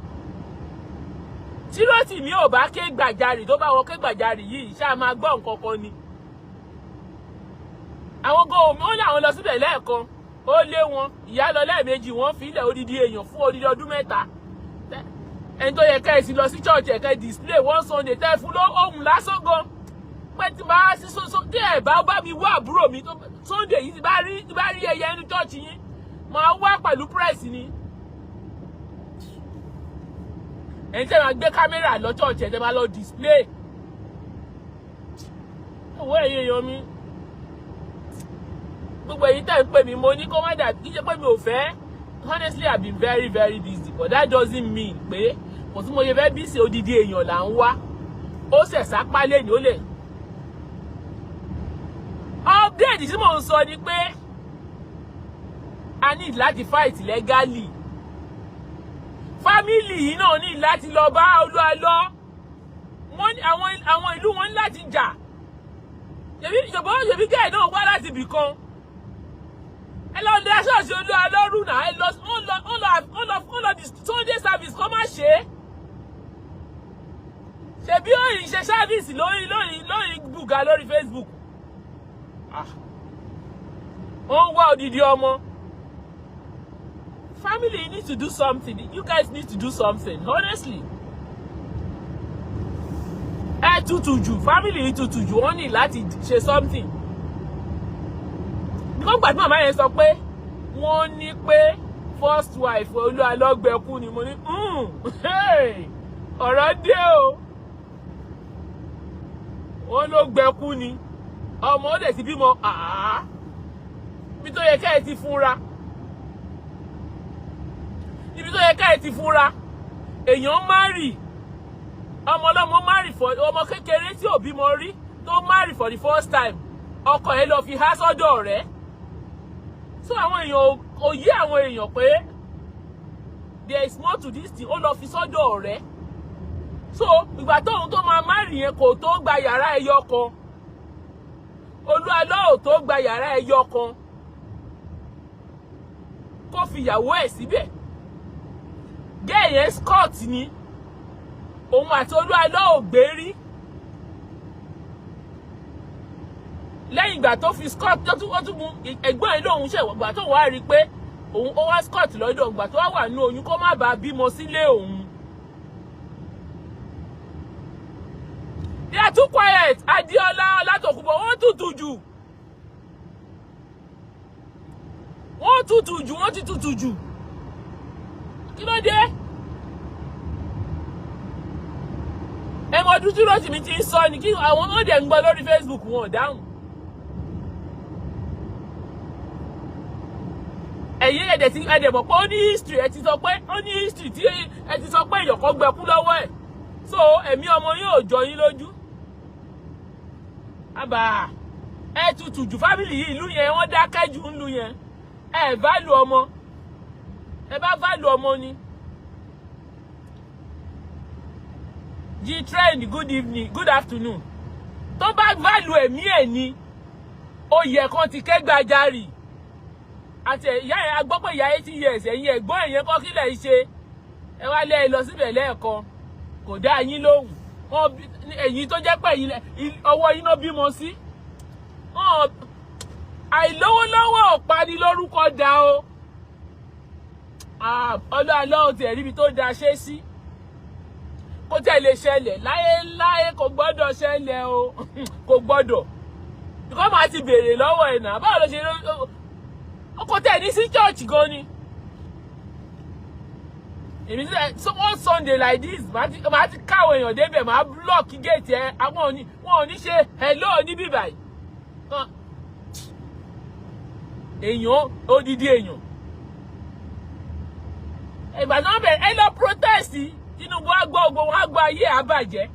Tí Rótìmí ò bá ké gbàjarì, tó bá wọn ké gbàjarì yìí, ṣáà máa gbọ́ nǹkan kan ni. Àwọn gan omi ó ní àwọn lọ síbẹ̀ lẹ́ẹ̀kan, ó lé wọn. Ìyá lọ lẹ́ẹ̀mejì, wọ́n fi ilẹ̀ odidi èèyàn fún odidi ọdún 3. Ẹni tó yẹ ká ẹ sì lọ sí church, ẹ̀ kẹ́ display one Sunday tẹ́ fún ló ohun lásán gan pé tí bá sí so tí ẹ bá bá mi wá àbúrò mi tó Sunday yìí, tí bá rí ẹyẹ inú church yín, máa wá pẹ̀lú press ni. Ẹni tẹ́ máa gbé camera lọ church ẹ̀, tẹ́ máa lọ display owó. Ẹ̀yẹ èèyàn mi, gbogbo èyí tẹ́ ń pè mí, mo ní kó má dà kí ṣe pé mi ò fẹ́. Honestly, I've been very, very busy, but that doesn't mean pé kò sí mo ṣe fẹ́ busy. Odidi èèyàn là ń wá, ó ṣẹ̀ sápá lẹ́ni ó lè. Update tí mò ń sọ ni pé a need láti fight legally. Family yìí náà ní láti lọ bá Olúalọ́ wọ́n ní àwọn ìlú wọn ní láti jà. Ṣèbí ṣèbí ṣèbí gẹ́ẹ̀ náà wá láti ibì kan. Ẹ lọ dá ṣọ́ọ̀ṣì Olúalọ́ rú náà. Ẹ lọ, wọ́n lọ, wọ́n lọ, wọ́n lọ, wọ́n lọ di Sunday service kọ́ má ṣe é. Ṣèbí òyìn ṣe service lórí bùgà lórí Facebook. Ah, wọ́n ń wá odidi ọmọ. Family, you need to do something. You guys need to do something, honestly. Ẹ tutù jù, family yìí tutù jù. Wọ́n ní láti ṣe something. Nígbà tí màmá yẹn sọ pé wọ́n ní pé first wife Olúalọ́gbẹ̀kú ni, mo ní, hey, ọ̀rọ̀ dé o. Wọ́n ló gbẹkú ni, ọmọ ó dẹ̀ ti bímọ. Àá, ibi tó yẹ ká ẹ ti fúnra, ibi tó yẹ ká ẹ ti fúnra. Èèyàn marry, ọmọ ọlọ́mọ marry for ọmọ kékeré tí ò bímọ rí, tó marry for the first time, ọkọ ẹ lọ fi há sọ́dọ̀ rẹ̀. So àwọn èèyàn ò yé àwọn èèyàn pé there is more to this thing. Ó lọ fi sọ́dọ̀ ọ̀rẹ́. So ìgbà tóun tó máa marry yẹn, kò tó gba yàrá ẹyọ kan. Olúalọ́ ò tó gba yàrá ẹyọ kan kó fi ìyàwó ẹ̀ síbẹ̀. Gẹ́ẹ̀ yẹn, Scott ni òun àti Olúalọ́ ò gbé rí. Lẹ́yìn ìgbà tó fi Scott, tó tún ó tún mú ẹ̀gbọ́n ẹ̀ lóun ṣe ìgbà tó wá rí i pé òun ó wá Scott lọ́dọ̀, ìgbà tó wá wà ní oyún, kó má bàa bímọ sílé òun. They are too quiet. Adéọlá Ọlátòkúbọ̀, wọ́n tutù jù, wọ́n tutù jù, wọ́n ti tutù jù. Kí ló dé? Ẹ mọ ọdún tí Rótìmí ti ń sọ ni kí àwọn ọmọdé ń gbọ́ lórí Facebook, wọn ò dáhùn. Ẹ̀yin ẹ̀dẹ̀ ti ẹ̀dẹ̀ mọ̀ pé ó ní history. Ẹ ti sọ pé ó ní history tí ẹ ti sọ pé èèyàn kan gbẹkú lọ́wọ́ ẹ̀. So ẹ̀mí ọmọ yóò jọ yín lójú. Àbà, ẹ tutù jù. Family yìí, ìlú yẹn, wọ́n dákẹ́ jù ńlu yẹn. Ẹ value ọmọ, ẹ bá value ọmọ ni. G Trend, good evening, good afternoon. Tó bá value ẹ̀mí ẹ̀ ni, ó yẹ kán ti ké gbàjarì. Àti ìyá yẹn, a gbọ́ pé ìyá 80 years. Ẹ̀yin ẹ̀gbọ́n ẹ̀yẹn kọ́ kílẹ̀ ń ṣe? Ẹ wá lẹ́ ẹ lọ síbẹ̀ lẹ́ẹ̀kan, kò dá yín lóhùn. Ẹ̀yin tó jẹ́ pé ọwọ́ yín náà bímọ sí. Àìlówólọ́wọ́ ò pani lórúkọ dá o. Ọlọ́àlọ́ ò tiẹ̀ ríbi tó da ṣé sí, kó tẹ̀ lè ṣẹlẹ̀ láyéláyé. Kò gbọ́dọ̀ ṣẹlẹ̀ o, kò gbọ́dọ̀. Ìkọ́ máa ti béèrè lọ́wọ́ ẹ̀ náà, báwo ló ṣe ó kò tẹ̀ ní sí church gan ni. Èmi sí so one Sunday like this, màá ti káwọn èèyàn débẹ̀, màá block gate ẹ. Àwọn ò ní, wọn ò ní ṣe hello níbí báyìí. Èèyàn, odidi èèyàn, ìgbà náà bẹ̀rẹ̀, ẹ lọ protest. Tinubu á gbọ́, gbogbo wọn á gbọ́, ayé àbàjẹ́.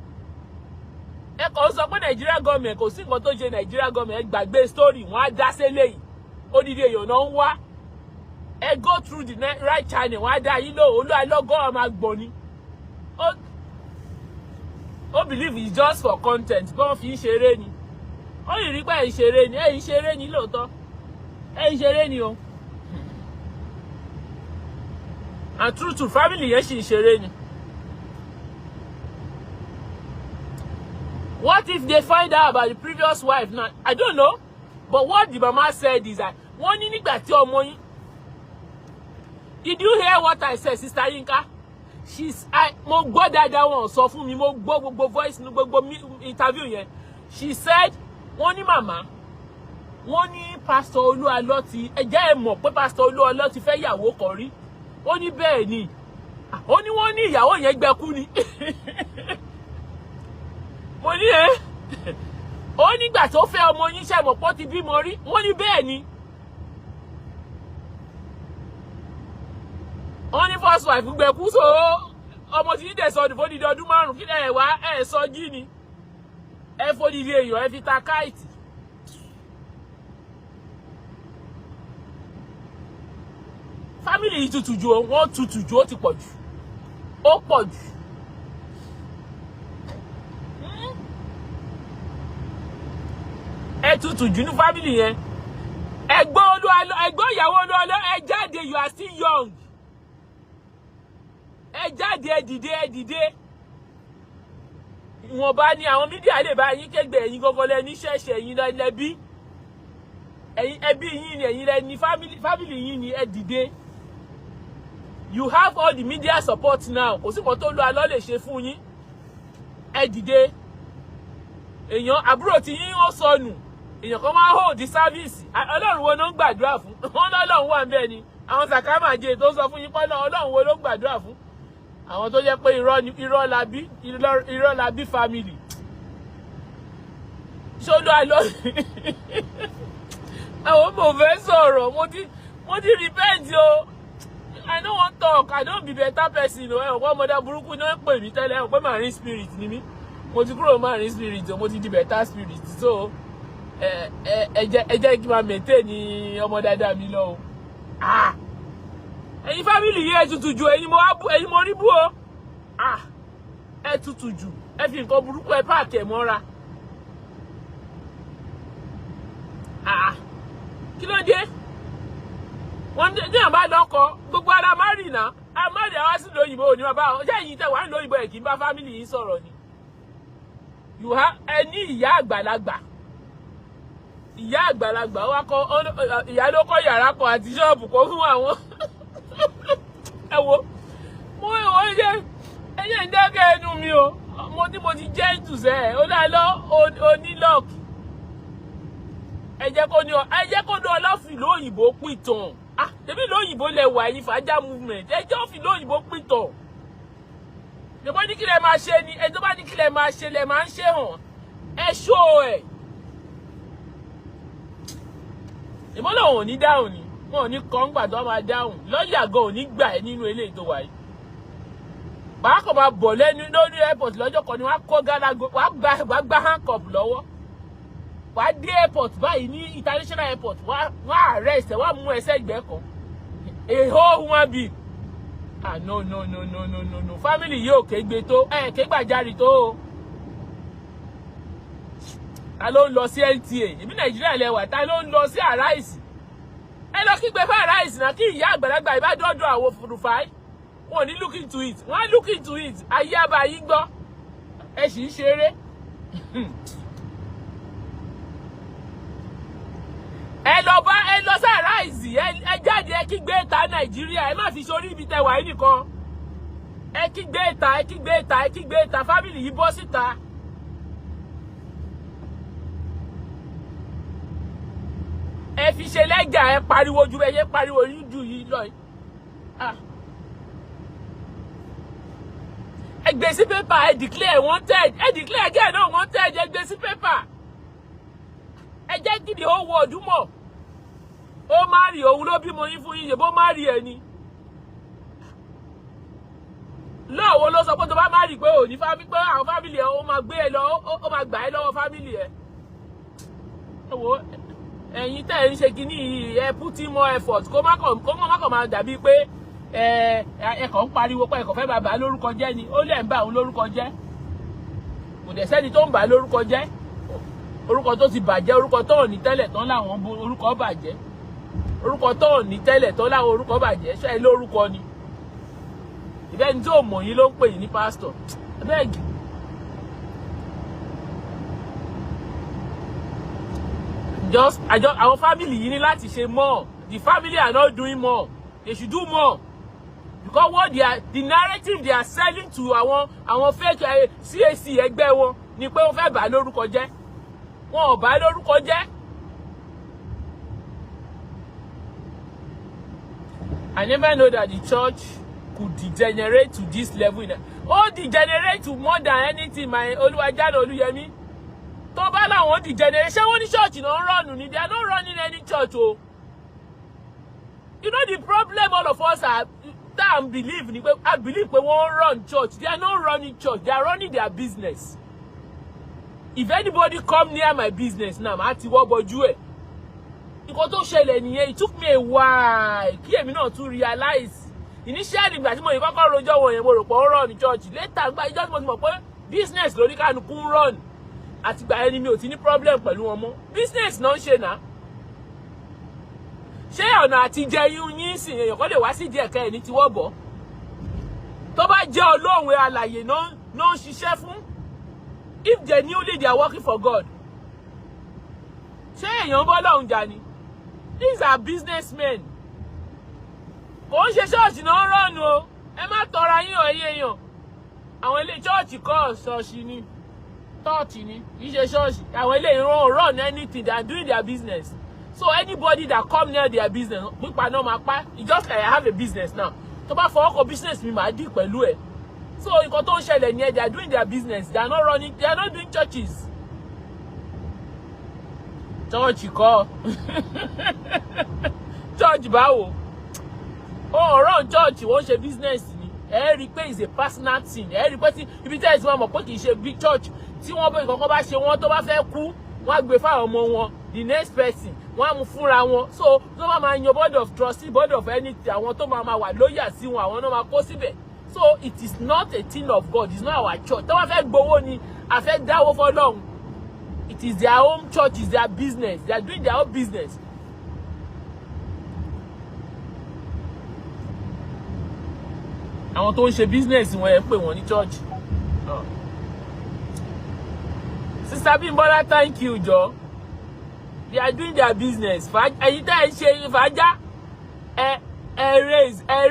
Ẹ kàn ń sọ pé Nigeria government, kò sí nǹkan tó ṣe Nigeria government. Ẹ gbàgbé story wọn, á dá sílẹ̀ yìí. Odidi èèyàn náà ń wá. Ẹ go through the right channel, wọn á dá yín lóhùn. Olú alọ́gọ́ ọmọ àgbọ̀n ni ó believe it's just for content, bí wọ́n fi ń ṣeré ni. Ó yìí rí pé ẹ̀ ń ṣeré ni, ẹ̀ ń ṣeré ni lóòótọ́, ẹ̀ ń ṣeré ni o. And true to family yẹn, sì ń ṣeré ni. What if they find out about the previous wife now? I don't know, but what the mama said is that wọ́n ní nígbà tí ọmọ yín. Did you hear what I said, Sister Yinka? She's I mo gbọ́ dáadáa, wọn sọ fún mi, mo gbọ́ gbogbo voice ní gbogbo interview yẹn. She said wọ́n ní màmá, wọ́n ní Pastor Olúalọ́ ti, ẹ jẹ́ ẹ mọ̀ pé Pastor Olúalọ́ ti fẹ́ ìyàwó kan rí. Ó ní bẹ́ẹ̀ ni. Ó ní wọ́n ní ìyàwó yẹn gbẹkú ni. Mo ní ẹ, ó nígbà tó fẹ́ ọmọ yín, ṣe mọ̀ pọ́ ti bímọ rí? Wọ́n ní bẹ́ẹ̀ ni. Wọ́n ní first wife gbẹ̀kú, so ọmọ tí yín dẹ̀ sọ fódìdí ọdún 5. Kí ẹ wá ẹ sọ jí ni ẹ fódìdí èèyàn, ẹ fi ta káìtì. Family yìí tutù ju, wọ́n tutù ju, ó ti pọ̀ jù, ó pọ̀ jù. Ẹ tutù jù ní family yẹn. Ẹ̀gbọ́n Olúalọ, ẹ̀gbọ́n ìyàwó Olúalọ, ẹ jáde, you are still young. Ẹ jáde, ẹ dìde, ẹ dìde. Ìwọ̀nba ni àwọn media lè bá yín kẹgbẹ́. Ẹ̀yin gangan lẹ ní ṣẹ̀ṣẹ̀, ẹ̀yin lẹ́bí, ẹ̀yin ẹbí yín ni, ẹ̀yin lẹ ní family yín ni. Ẹ dìde. You have all the media support now. Kò sí nǹkan tó Olúalọ lè ṣe fún yín. Ẹ dìde. Èèyàn àbúrò tí yín ó sọnù, èèyàn kan máa hold the service. Ọlọ́run wo ló ń gbàdúrà fún wọn? Lọ́lọ́run wà ń bẹ́ẹ̀ ni. Àwọn sàkámàjẹ tó sọ fún yín pé Ọlọ́run wo ló ń gbàdúrà fún àwọn tó jẹ́ pé irọ́ ni, irọ́ la bí, irọ́ la bí family. Ṣolú àlọ́ àwọn mo fẹ́ sọ̀rọ̀, mo ti repent o. I no wan talk. I don be better person o. Ẹ ò pé ọmọdé burúkú náà ń pè mí tẹ́lẹ̀, ẹ ò pé marine spirit ni mí. Mo ti kúrò marine spirit o, mo ti di better spirit. So ẹ jẹ́ kí n máa maintain ọmọ dáadáa mi lọ o. Ah, ẹ̀yin family yìí, ẹ tutù jù. Ẹ̀yin mo wá bú, ẹ̀yin mo rí bú o. Ah, ẹ tutù jù. Ẹ fi nǹkan burúkú, ẹ pack ẹ̀ mọ́ra. Ah, kí ló dé? Wọ́n ní àbá lọ́kọ gbogbo ara má rì náà, a má rì àwa sí lóyìnbó òní bàbá. Ṣé ẹ̀yin tẹ̀ wá ń lóyìnbó, ẹ̀ kì í bá family yìí sọ̀rọ̀ ni? You have ẹ ní ìyá àgbàlagbà, ìyá àgbàlagbà wa kọ́, ìyá ló kọ́ yàrá kan àti ṣọ́ọ̀bù kan fún àwọn. Ẹ wo, mo ìwọ ṣe ẹyẹ ń dákẹ́ ẹnu mi o. Mo ní mo ti jẹ́ ìtùsẹ̀ ẹ̀ ó dá lọ onílọ́ọ̀kì. Ẹ jẹ́ kó ní ọ, ẹ jẹ́ kó ní ọlọ́fìn lóyìnbó pìtàn. Ah, tèmi lóyìnbó lẹ wà yín, fàájà movement, ẹ jẹ́ òfin lóyìnbó pìtàn. Ìbọn ní kí lẹ máa ṣe ni, ẹ tó bá ní kí lẹ máa ṣe lẹ máa ń ṣe hàn, ẹ ṣó ẹ. Ìbọn lòun ò ní dáhùn ni, wọn ò ní kọ́ ń gbà tó máa dáhùn. Lọ́ọ̀yà gan ò ní gbà ẹ́ nínú eléyìí tó wà yìí. Bàá kàn máa bọ̀ lẹ́nu lórí airport lọ́jọ́ kan ni wọ́n á kọ́ galago, wàá gba handcuff lọ́wọ́. Wàá dé airport báyìí, ní international airport, wàá arrest ẹ̀, wàá mú ẹsẹ̀ gbẹ́ kan. A whole human being. Ah, no, no, no, no, no, no, no. Family yìí ò kégbe tó, ẹ kégbàjarì tó o. Ta ló ń lọ sí NTA ìbí Nàìjíríà lẹwà? Ta ló ń lọ sí Arise? Ẹ lọ kígbe fún Arise náà, kí ìyá àgbàlagbà ìbá dọ́dọ̀ àwọn Rufai. Wọn ò ní look into it, wọn á look into it. Ayé àbá yín gbọ́, ẹ sì ń ṣeré. Ẹ lọ bá, ẹ lọ sí Arise, ẹ jáde, ẹ kígbe ta Nàìjíríà. Ẹ má fi sórí ibi tẹ wà yìí nìkan. Ẹ kígbe ta, ẹ kígbe ta, ẹ kígbe ta. Family yìí bọ́ síta. Ẹ fi ṣe lẹ́jà, ẹ pariwo ju ẹ ṣe pariwo yín jù yìí lọ. Ah. Ẹ gbé sí paper, ẹ declare wanted, ẹ declare girl náà wanted, ẹ gbé sí paper. Ẹ jẹ́ kí the whole world mọ̀. Ó má rí òun ló bímọ yín fún yín, bó má rí ẹ ni. Lọ́wọ́ ló sọ pé tó bá má rí pé ò ní family, pé àwọn family ẹ, ó máa gbé ẹ lọ, ó máa gbà ẹ lọ́wọ́ family ẹ. Ẹ wo, ẹ̀yin tẹ́ ẹ ń ṣe kínní yìí, ẹ put in more effort, kó má kàn máa dàbí pé ẹ ẹ kàn ń pariwo pé ẹ kàn fẹ́ bàbá lórúkọ jẹ́ ni. Ó lẹ̀ ń bà òun lórúkọ jẹ́, kò dẹ̀ sẹ́ni tó ń bà lórúkọ jẹ́. Orúkọ tó ti bàjẹ́, orúkọ tó ò ní tẹ́lẹ̀ tán láwọn orúkọ bàjẹ́, orúkọ tó ò ní tẹ́lẹ̀ tán láwọn orúkọ bàjẹ́. Ṣé ẹ lórúkọ ni? Ìbẹ́ni tí ò mọ̀ yín ló ń pè yín ní pásítọ̀. Abeg, just I just àwọn family yìí ní láti ṣe more. The family are not doing more. They should do more, because what they are, the narrative they are selling to àwọn fake CAC ẹgbẹ́ wọn ni pé wọ́n fẹ́ bà lórúkọ jẹ́. Wọn ò bà lórúkọ jẹ́. I never know that the church could degenerate to this level. In ó degenerate to more than anything. My Olúwajánà Olúyẹmí, tó bá láwọn degenerate, ṣé wọ́n ní church náà ń run ni? They are not running any church o. You know the problem all of us are that I believe ni pé I believe pé wọ́n run church. They are not running church, they are running their business. If anybody come near my business now, màá ti wọ́ bọjú ẹ̀. Nǹkan tó ṣẹlẹ̀ nìyẹn. It took me a while kí èmi náà tún realize. Initially, ìgbà tí mo yìí kọ́kọ́ rojọ́ wọn yẹn, mo rò pé ó run church. Later, gba ìjọ́ tí mo ti mọ̀ pé business lórí kánukú ń run, àtìgbà yẹn ni mi ò ti ní problem pẹ̀lú wọn mọ́. Business náà ń ṣe náà. Ṣé ọ̀nà àtijẹ yín sìn, èèyàn kan lè wá sí díẹ̀ kẹ́ ẹ̀ ní tiwọ́ bọ̀? Tó bá jẹ́ Ọlọ́run alàyè náà ń ṣiṣẹ́ fún, if genuinely they are working for God, ṣé èèyàn bọ́ lọ́hùn jà ni? These are businessmen. Kò ń ṣe ṣọ́ọ̀ṣì náà ń run o. Ẹ má tọra yín o, ẹ̀yin èèyàn. Àwọn ilé church kọ́, ṣọ́ọ̀ṣì ni, tọ́ọ̀tì ni, kì í ṣe ṣọ́ọ̀ṣì. Àwọn ilé ìran run anything. They are doing their business. So anybody that come near their business, pípa náà máa pa. It's just like I have a business now, tó bá fọwọ́ kọ business mi, màá deal pẹ̀lú ẹ̀. So nǹkan tó ń ṣẹlẹ̀ nìyẹn. They are doing their business. They are not running, they are not doing churches. Church kọ́, church báwo? Ó run church, wọ́n ṣe business ni. Ẹ rí i pé it's a personal thing. Ẹ rí i pé tí ibi tẹ́ ẹ ti máa mọ̀ pé kì í ṣe big church, tí wọ́n bẹ ìkọ̀kọ̀ bá ṣe wọ́n, tó bá fẹ́ kú, wọ́n á gbé fáwọn ọmọ wọn, the next person, wọ́n á mú fúnra wọn. So tó bá máa yan board of trustee, board of anything, àwọn tó máa máa wà loyal sí wọn, àwọn náà máa kó síbẹ̀. So it is not a thing of God. It's not our church. Tó bá fẹ́ gbowó ni a fẹ́ dáwó fọ́lọ́run. It is their own church, it's their business. They are doing their own business. Àwọn tó ń ṣe business wọn, ẹ pè wọ́n ní church. Oh. Sister Bimbola, thank you jọ. They are doing their business. Ẹ̀yin tẹ́ ẹ ń ṣe fàájà, ẹ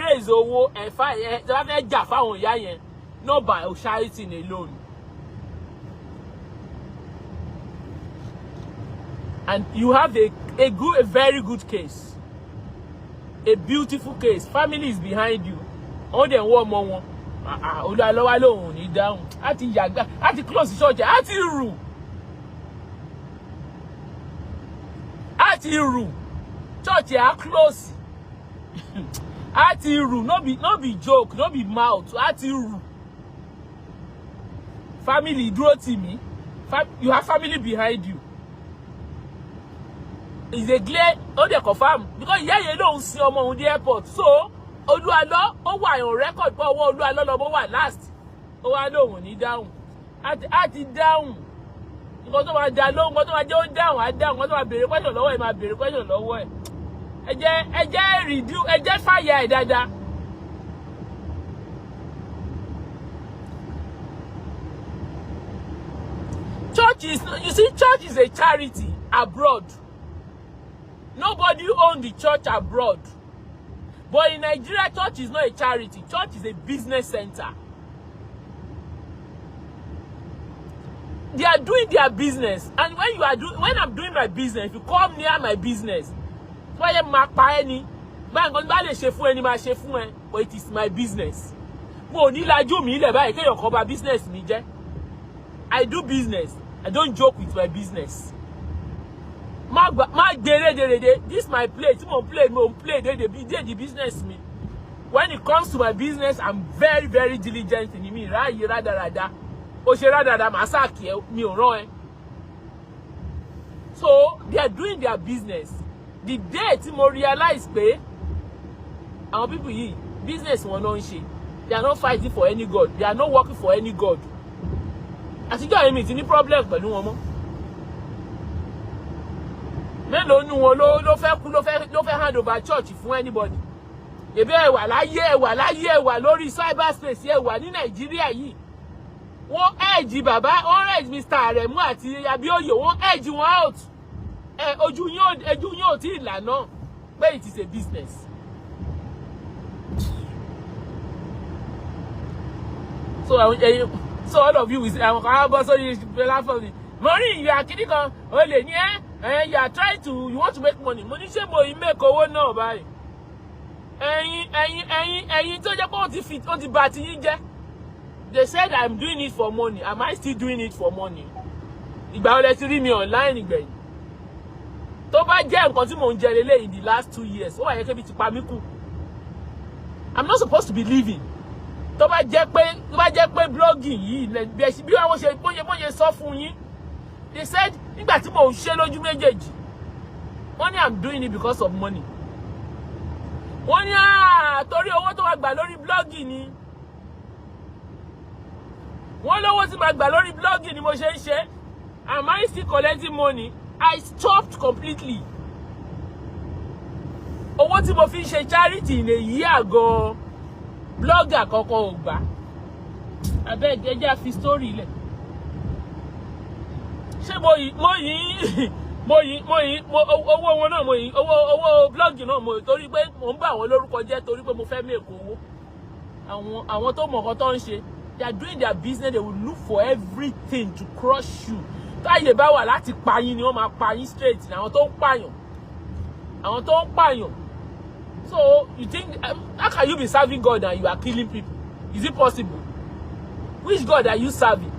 raise owó ẹ fà, ẹ tí wọ́n fẹ́ jà fáwọn ìyá yẹn, not by charity alone. And you have a very good case, a beautiful case. Family is behind you. Wọ́n dẹ̀ ń wọ́ ọmọ wọn. Olúwalọ́wá lòun ò ní dáhùn, á ti yàgbá, á ti close church, á ti rù, á ti rù church, á close, á ti rù. No be joke, no be mouth, á ti rù. Family dúró tì mí. You have family behind you. Is a clear, ó dẹ̀ confirm, because ìyá yẹn lòun sin ọmọ òun dé airport. So Olúalọ́, ó wà on record pé ọwọ́ Olúalọ́ lọmọ wà last. Ó wá lóun ò ní dáhùn. Á ti dáhùn. Nǹkan tó máa dá lóhùn, nǹkan tó máa jẹ́ ó dáhùn, á dáhùn. Nǹkan tó máa béèrè question lọ́wọ́ ẹ̀, máa béèrè question lọ́wọ́ ẹ̀. Ẹ jẹ́ rìdú, ẹ jẹ́ fàyà ẹ̀ dáadáa. Church is, you see, church is a charity abroad. Nobody own the church abroad. But in Nigeria, church is not a charity. Church is a business center. They are doing their business. And when I'm doing my business, if you come near my business, tó bá yẹ máa pa ẹ́ ni, bá nǹkan bá lè ṣe fún ẹ ni máa ṣe fún ẹ, but it is my business. Mo ò ní lajú mi ilẹ̀ báyìí kéèyàn kan bà business mi jẹ́. I do business. I don't joke with my business. Má gba má gbé rédèrèdè. This my play tí mo ń play, mo ń play dédé bí dédé business mi. When it comes to my business, I'm very, very diligent ní mi ráàyè rádaràda. Ó ṣe rádaràda, màá sack ẹ, mi ò rán ẹ. So they are doing their business. The day tí mo realize pé àwọn people yìí, business wọn náà ń ṣe, they are not fighting for any God, they are not working for any God, àtijọ́ èmi ti ní problem pẹ̀lú wọn mọ́. Mélòó nu wọn ló fẹ́ kú, ló fẹ́ hand over church fún anybody? Èbí ẹ wà láyé, ẹ wà láyé, ẹ wà lórí cyberspace, ẹ wà ní Nàìjíríà yìí. Wọ́n edge bàbá, wọ́n edge Mr. Aremu àti Abioye, wọ́n edge wọn out. Ẹ ojú yín ò tí ì là náà pé it is a business. So àwọn ẹyin, so all of you will say, àwọn kan á bọ́ sórí platform ni, "Maureen, you are kiri kan o lè ní ẹ ẹ you are trying to, you want to make money." Mo ní, ṣé mo yìí make owó náà báyìí? Ẹ̀yin tó jẹ́ pé wọ́n ti fi, wọ́n ti bà ti yín jẹ́. They said I'm doing it for money. Am I still doing it for money? Ìgbà wo lẹ ti rí mi online gbẹ̀yìn? Tó bá jẹ́ nǹkan tí mò ń jẹ lélẹ̀ in the last 2 years, ó wà yẹ kébi ti pa mí kú. I'm not supposed to be living. Tó bá jẹ́ pé blogging yìí bí wọ́n ṣe bóyá sọ fún yín. They said nígbà tí mò ń ṣe lójú méjèèjì, wọ́n ní I'm doing it because of money. Wọ́n ní torí owó tó wà gbà lórí blogging ni. Wọ́n lówó tí màá gbà lórí blogging ni mo ṣe ń ṣe. Am I still collecting money? I stopped completely. Owó tí mo fi ń ṣe charity in a year gan, blogger kankan ò gbà. Abeg, ẹ jẹ́ àfi story lẹ̀. Ṣé mo yìí mo owó wọn náà, mo yìí owó blog náà, mo torí pé mo ń bà wọ́n lórúkọ jẹ́, torí pé mo fẹ́ make owó. Àwọn tó mọ̀ nǹkan tó ń ṣe, they are doing their business. They will look for everything to crush you. Táyè bá wà láti pa yín ni wọ́n máa pa yín straight ní. Àwọn tó ń pààyàn, àwọn tó ń pààyàn. So you think, how can you be serving God and you are killing people? Is it possible? Which God are you serving?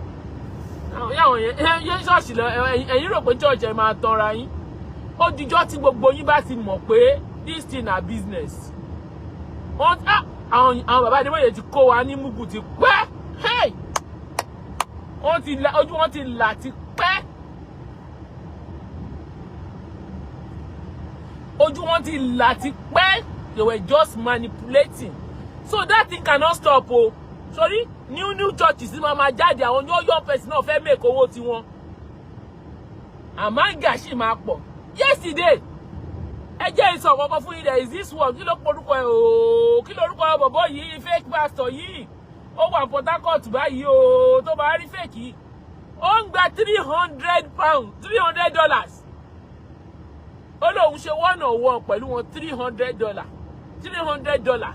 Àwọn yẹn yẹn ṣọ́ọ̀ṣì lọ, ẹ̀yin rò pé church, ẹ máa tanra yín. Ó dijọ́ tí gbogbo yín bá ti mọ̀ pé this thing na business. Wọ́n àwọn bàbá Adébóyè ti kó wa ní mugu ti pẹ́. Hey, wọ́n ti la ojú, wọn ti là ti pẹ́, ojú wọn ti là ti pẹ́. They were just manipulating. So that thing cannot stop o. Sorry, new new churches máa ma jáde. Àwọn new young person náà fẹ́ make owó tiwọn. Àmáǹgà sì máa pọ̀. Yesterday, ẹ jẹ́ ìsọ̀ kọ́kọ́ fún yín. There is this one, kí ló porúkọ ẹ̀ ooo? Kí lórúkọ bọ̀bọ̀ yìí, fake pastor yìí? Ó wà Port Harcourt báyìí o. Tó bá rí fake yìí, ó ń gba £300, $300. Ó lóun ṣe one on one pẹ̀lú wọn, $300, $300.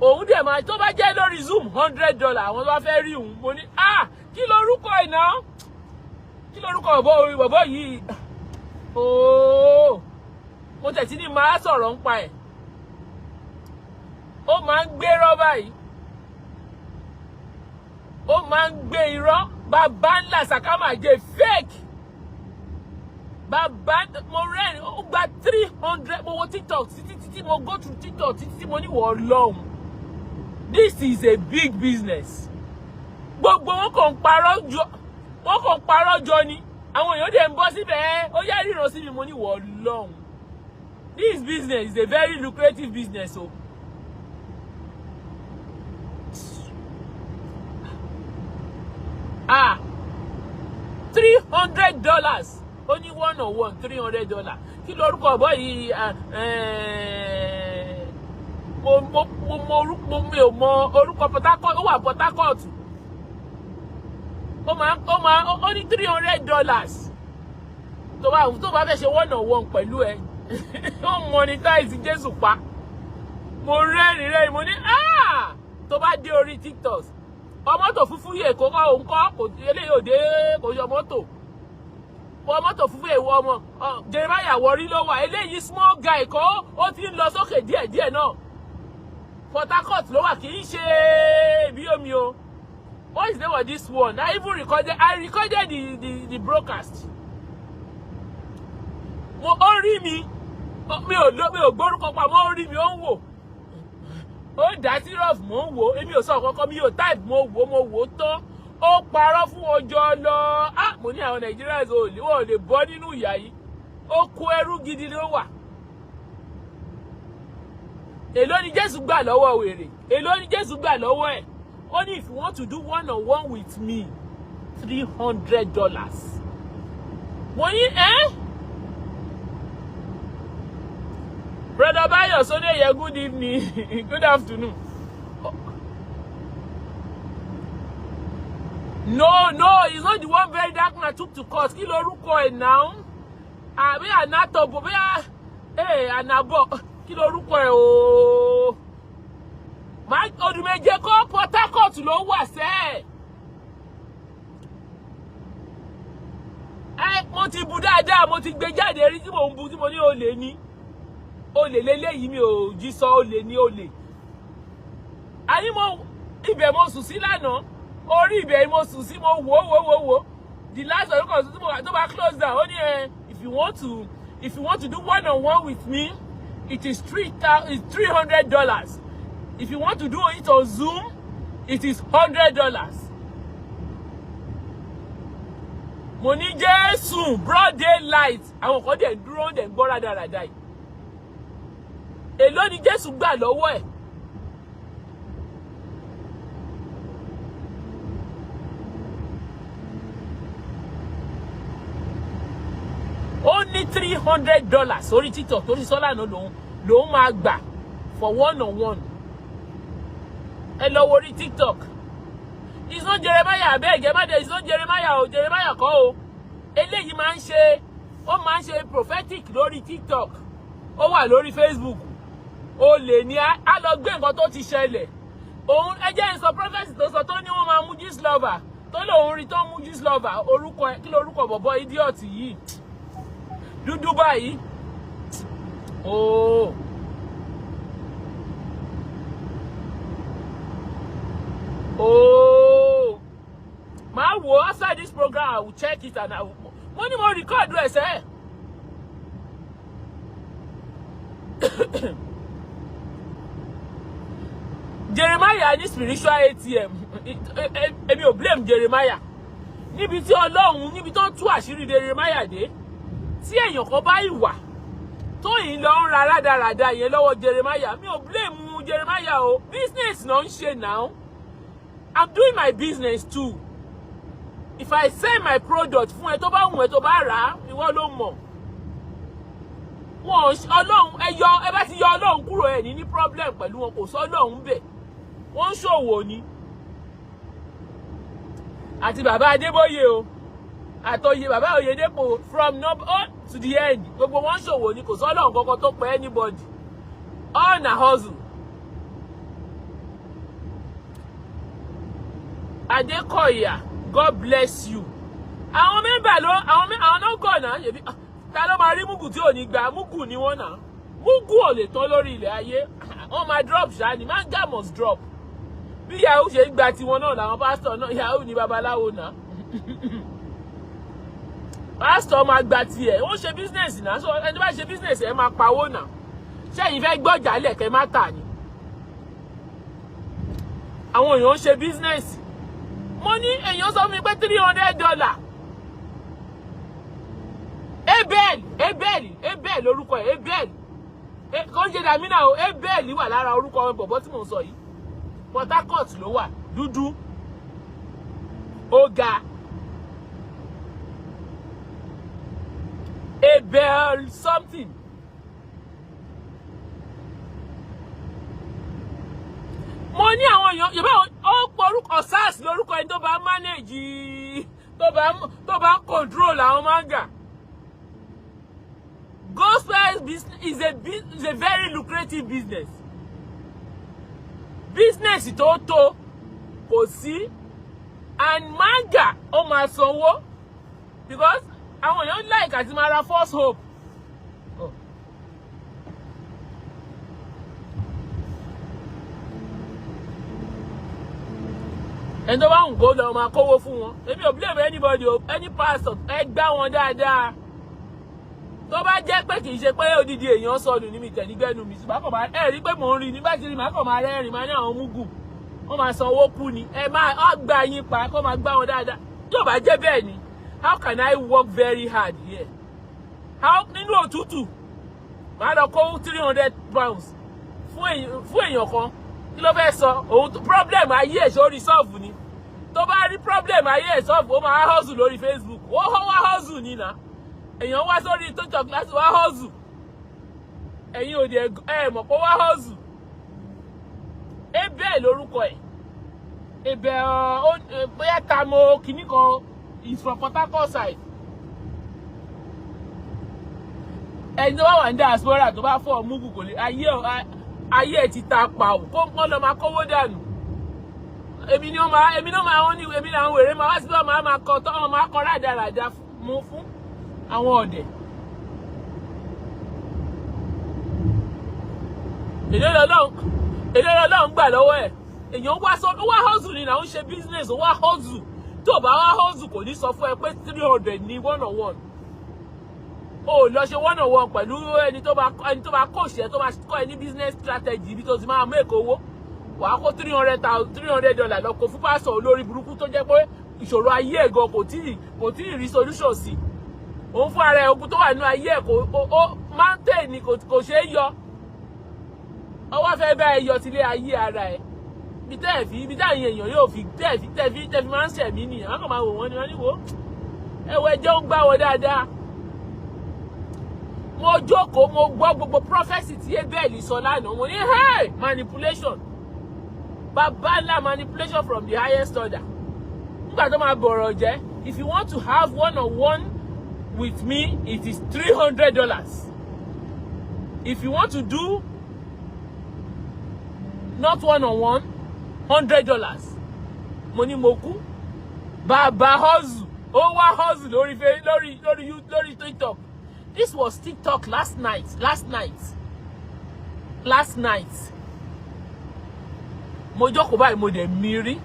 Òun dẹ̀ máa tó bá jẹ́ lórí Zoom, $100, àwọn tó bá fẹ́ rí òun. Mo ní, ah, kí lorúkọ ìná? Kí lorúkọ bọ̀bọ̀ bọ̀bọ̀ yìí ooo? Mo tẹ̀sí ní máa sọ̀rọ̀ ń pa ẹ̀. Ó máa ń gbé rọ́bà yìí, ó máa ń gbé irọ́. Bàbá ńlá sàkámàjẹ fake bàbá. Mo rẹ́rìn. Ó gba 300. Mo wo TikTok títí títí, mo go through TikTok títí tí mo ní wọ́n lọ́hùn. This is a big business. Gbogbo wọn kàn ń parọ́ jọ, wọn kàn ń parọ́ jọ ni. Àwọn èèyàn dẹ̀ ń bọ́ síbẹ̀. Ó yá, ríran sí mi. Mo ní wọ́n lọ́hùn, this business is a very lucrative business o. Ah, $300. Ó ní one on one, $300. Kí lorúkọ ọ̀bọ yìí? Mo mọ orúkọ, mi ò mọ orúkọ. Port Harcourt, ó wà Port Harcourt. Ó máa ó ní $300 tó bá fẹ́ ṣe one on one pẹ̀lú ẹ. Ó monetize Jésù pa. Mo rẹ́rìn rẹ́rìn. Mo ní, ah, tó bá dé orí TikTok, ọmọ funfun yìí, Èkó kọ́ òun kọ́ kò eléyìí òde, kò yọ mọ́tò wọ mọ́tò funfun èèwọ̀. Ọmọ Jeremiah wọrí ló wà. Eléyìí small guy kọ́, ó ti ń lọ sókè díẹ̀díẹ̀ náà. Port Harcourt ló wà, kì í ṣe bí omi o. What is the name of this one? I even recorded, I recorded the broadcast. Mo ó rí mi, mi ò mi ò gbórúkọ pamọ́, ó rí mi, ó ń wò, ó dá sí rough, mò ń wò. Èmi ò sọ kankan, mi ò type, mo wò, mo wò tán. Ó parọ́ fún ọjọ́ lọ. Ah, mo ní àwọn Nigerians ò lè, wọ́n ò lè bọ́ nínú ìyà yìí. Ó kó ẹrú gidi ló wà. Èló ni Jésù gbà lọ́wọ́ wèrè? Èló ni Jésù gbà lọ́wọ́ ẹ̀? Ó ní, "If you want to do one on one with me, $300." Mo ní ẹ́. Brother Bayo Soneye, good evening, good afternoon. No, no, it's not the one Very Dark Man took to court. Kí lorúkọ ẹ̀ now? Àbí ànátọ̀bọ̀ bí ẹ̀ ànàbọ̀, kí lorúkọ ẹ̀ ooo? Odùméje kọ́, Port Harcourt ló wà sẹ́ẹ̀. Ẹ mo ti bu dáadáa, mo ti gbé jáde rí tí mò ń bu, tí mo ní olè ní. Olè léléyìí, mi ò jí sọ, olè ní olè. Àní mo ibẹ̀ mo sùn sí lánàá, orí ibẹ̀ mo sùn sí, mo wò wò wò wò. The last one kan tí mo tó bá close down, ó ní ẹ, if you want to do one on one with me, it is $300. If you want to do it on Zoom, it is $100. Mo ní Jésù, broad daylight, àwọn kan dẹ̀ dúró, dẹ̀ ń gbọ́ rádaràda yìí. Èló ni Jésù gbà lọ́wọ́ ẹ̀? Ó ní $300 orí TikTok torí sọ́lá náà lòun máa gbà for one on one. Ẹ lọ wo orí TikTok. It's not Jeremiah, abeg, ẹ má dé, it's not Jeremiah o. Jeremiah kọ́ o. Eléyìí máa ń ṣe, ó máa ń ṣe prophetic lórí TikTok, ó wà lórí Facebook. Ó lè ní á lọ gbé nǹkan tó ti ṣẹlẹ̀. Òun ẹ jẹ́ n sọ prophecy tó sọ, tó ní wọ́n máa mú Gistlover, tó lòun rí tó mú Gistlover. Orúkọ ẹ, kí lorúkọ bọ̀bọ̀ idiot yìí, dúdú báyìí? Ooo, ooo, màá wò. After this program I will check it and I will, mo ní mo record ẹ̀ sẹ́ẹ̀. Jeremiah ní spiritual ATM. Èmi ò blame Jeremiah. Níbi tí Ọlọ́run, níbi tó tú àṣírí Jeremiah dé, tí èèyàn kan bá ìwà tó yìí lọ ń ra rádaràda yẹn lọ́wọ́ Jeremiah, mi ò blame Jeremiah o. Business náà ń ṣe now. I'm doing my business too. If I sell my product fún ẹ, tó bá wù ẹ, tó bá rà á, ìwọ ló mọ̀ wọn. Ọlọ́run, ẹ yọ, ẹ bá ti yọ Ọlọ́run kúrò, ẹ ní problem pẹ̀lú wọn. Kò sọ Ọlọ́run bẹ̀, wọ́n ń ṣòwò ni. Àti bàbá Adébóyè o, àtọyè bàbá Oyèdépò, from number one to the end, gbogbo wọn ń ṣòwò ni. Kò sọ Ọlọ́run kankan tó pẹ́ anybody. All na hustle. Adékọ̀yà, God bless you. Àwọn member ló àwọn náà gọ̀ náà. Ṣèbí ta ló máa rí mugu tí ò ní gbà? Mugu ni wọ́n náà. Mugu ò lè tán lórí ilẹ̀ ayé. Wọ́n máa drop ṣáá ni. Manga must drop. Bí yahoo ṣe ń gba tiwọn náà làwọn pásítọ̀ náà. Yahoo ní babaláwo náà, pásítọ̀ máa gba tiẹ̀. Wọ́n ṣe business náà, so ẹni bá ṣe business ẹ máa pawó náà. Ṣẹ́yìn fẹ́ gbọ́jà lẹ̀kẹ́ má tà ni? Àwọn èèyàn ń ṣe business. Mo ní èèyàn sọ fún mi pé $300. Abel, Abel, Abel lórúkọ ẹ̀. Abel kò ń ṣe dàmínà o. Abel wà lára orúkọ bọ̀bọ̀ tí mò ń sọ yìí. Port Harcourt ló wà, dúdú, ó ga. Abel something. Mo ní àwọn èèyàn yorùbá, ó porúkọ SARS lórúkọ ẹni tó bá manage, tó bá ń control àwọn manga. Gospel business is a very lucrative business. Business tó kò sí. And manga, ó máa sanwó because àwọn èèyàn like àti máa ra false hope. Oh. Ẹni tó bá ń kó lọ máa kówó fún wọn. Èmi ò blame anybody o, any pastor. Ẹ gbá wọn dáadáa. Tó bá jẹ́ pé kì í ṣe pé odidi èèyàn sọnù ní mi tẹ̀nígbẹ́nu mi, ṣùgbọ́n kò máa ẹ rí pé mò ń rí nígbà tí màá kàn máa rẹ́rìn, máa ní àwọn mugu, wọ́n máa san owó kú ni. Ẹ máa ọ gbá yín pa kó máa gbá wọn dáadáa. Tí ò bá jẹ́ bẹ́ẹ̀ ni, how can I work very hard here? How nínú òtútù màá lọ kó £300 fún èèyàn kan? Kí ló fẹ́ sọ? Òun problem ayé ẹ̀ ṣó resolve ni? Tó bá rí problem ayé ẹ̀ solve, ó máa hustle lórí Facebook. Ó wá hustle ní na èèyàn wá sórí TikTok láti wá hustle. Ẹ̀yin òde ẹ̀ mọ̀ pé wá hustle. Ebe lórúkọ ẹ̀, ebe bóyá tamo kìíní kan, is from Port Harcourt side. Ẹni tó bá wà ní diaspora tó bá fọ́ mugu, kò lè ayé ẹ̀ ti ta pa ò kó kán lọ máa kówó dànù. Èmi ni wọ́n máa, èmi náà máa, wọ́n ní èmi làwọn wèrè máa wá sí, wọ́n máa kọ tọ́, wọ́n máa kọ rádaràda mú fún àwọn ọ̀dẹ̀. Èlé lọ́lọ́run gbà lọ́wọ́ ẹ̀. Èèyàn wá sọ, ó wá hustle ni, làwọn ń ṣe business. Ó wá hustle. Tó bá wá hustle, kò ní sọ fún ẹ pé 300 ní one on one. O lọ ṣe one on one pẹ̀lú ẹni tó bá coach ẹ, tó máa kọ́ ẹ ní business strategy, ibi tó ti máa make owó. Wàá kó 300,000, $300 lọ kó fún pásọ̀ olórí burúkú tó jẹ́ pé ìṣòro ayé ẹ̀ gan kò tí ì rí solution sí. Òun fún ara ẹ̀, ogun tó wà nínú ayé ẹ̀ kò ó mountain ni, kò ṣeé yọ. Ọwọ́ fẹ́ bá ẹ yọ tilé ayé ara ẹ̀. Ibi tẹ́ ẹ̀ fi, ibi táyìn èèyàn yóò fi tẹ́ fi máa ń ṣẹ̀mí nìyẹn. Wọ́n kàn máa wò wọ́n ni, wọ́n ní wò ẹ̀wọ̀ ẹ̀jẹ̀ ń gbá wọn dáadáa. Mo jókòó, mo gbọ́ gbogbo prophecy tí Abel sọ lánàá. Mo ní, "Hey, manipulation, baba ńlá manipulation from the highest order." Nígbà tó máa bọ̀rọ̀ jẹ́, "If you want to have one on one with me, it is $300. If you want to do not one on one, $100." Mo ní mo kú. Bàbá hustle, ó wá hustle lórí lórí lórí lórí TikTok. This was TikTok last night, last night, last night. Mo jókòó báyìí, mo dẹ̀ mi rí,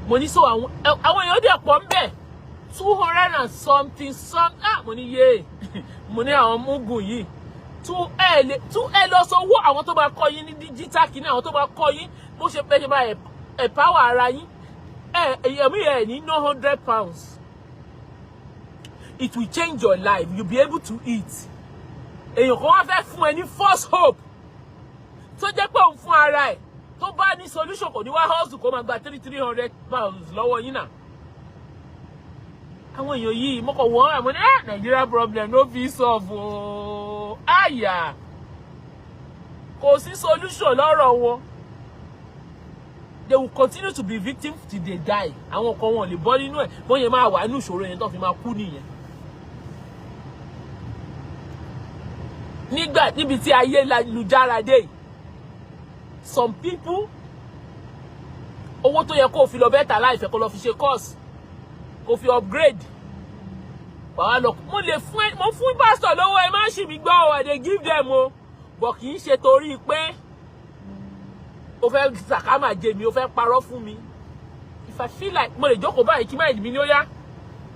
mo ní so àwọn èèyàn dẹ̀ pọ̀ ń bẹ̀, 200 and something some. Ah, mo ní yé, mo ní àwọn mugu yìí two ẹ lè two ẹ lọ sọ owó. Àwọn tó máa kọ́ yín ní digital kìíní, àwọn tó máa kọ́ yín bó ṣe pé ṣe máa empower ara yín, ẹ ẹ̀mí ẹ̀ ní no £100. It will change your life. You be able to eat. Èèyàn kan wá fẹ́ fún ẹ ní false hope, tó jẹ́ pé òun fún ara ẹ̀, tó bá ní solution, kò ní wá hustle kó máa gba £300 lọ́wọ́ yín náà. Àwọn èèyàn yìí, mo kàn wọ́n, àwọn ní Nigeria problem no fit solve ooo. Àyà kò sí solution lọ́rọ̀ wọn. They will continue to be victim till they die. Àwọn kan, wọn lè bọ́ nínú ẹ̀. Bọ́n yẹn máa wà nínú ìṣòro yẹn tó fi máa kú nìyẹn. Nígbà níbi tí ayélujára dé yìí, some people, owó tó yẹ kó o fi lọ better life, kó lọ fi ṣe course, kó fi upgrade, wàá lọ. Mo lè fún ẹ, mo fún pásítọ̀ lówó. Ẹ má ṣì mí gbọ́ o, I dey give them o, but kì í ṣe torí pé o fẹ́ sàkámà jẹ mi, o fẹ́ parọ́ fún mi. If I feel like, mo lè jókòó báyìí kí mind mi ní ó yá,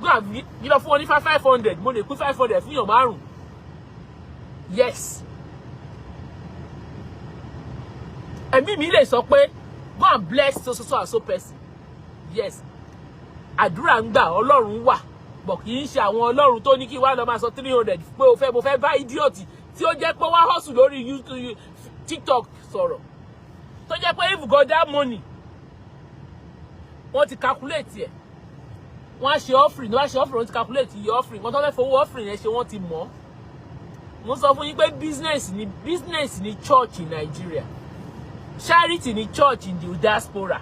go and yí lọ fún wọn ní 500. Mo lè pín 500 fún yàn márùn. Yes, ẹ̀mí mi lè sọ pé go and bless so so so and so person. Yes, àdúrà ń gbà, Ọlọ́run wà, bọ̀ kì í ṣe àwọn Ọlọ́run tó ní kí wá lọ máa sọ 300 pé o fẹ́, mo fẹ́ bá idiot tí ó jẹ́ pé wá hustle lórí YouTube, TikTok sọ̀rọ̀, tó jẹ́ pé if God that money, wọ́n ti calculate ẹ̀, wọ́n á ṣe offering, wọ́n á ṣe offering, wọ́n ti calculate iye offering wọ́n tó fẹ́ fowó offering yẹn ṣe, wọ́n ti mọ̀. Mo sọ fún yín pé business ni, business ni church in Nigeria, charity ni church in the diaspora.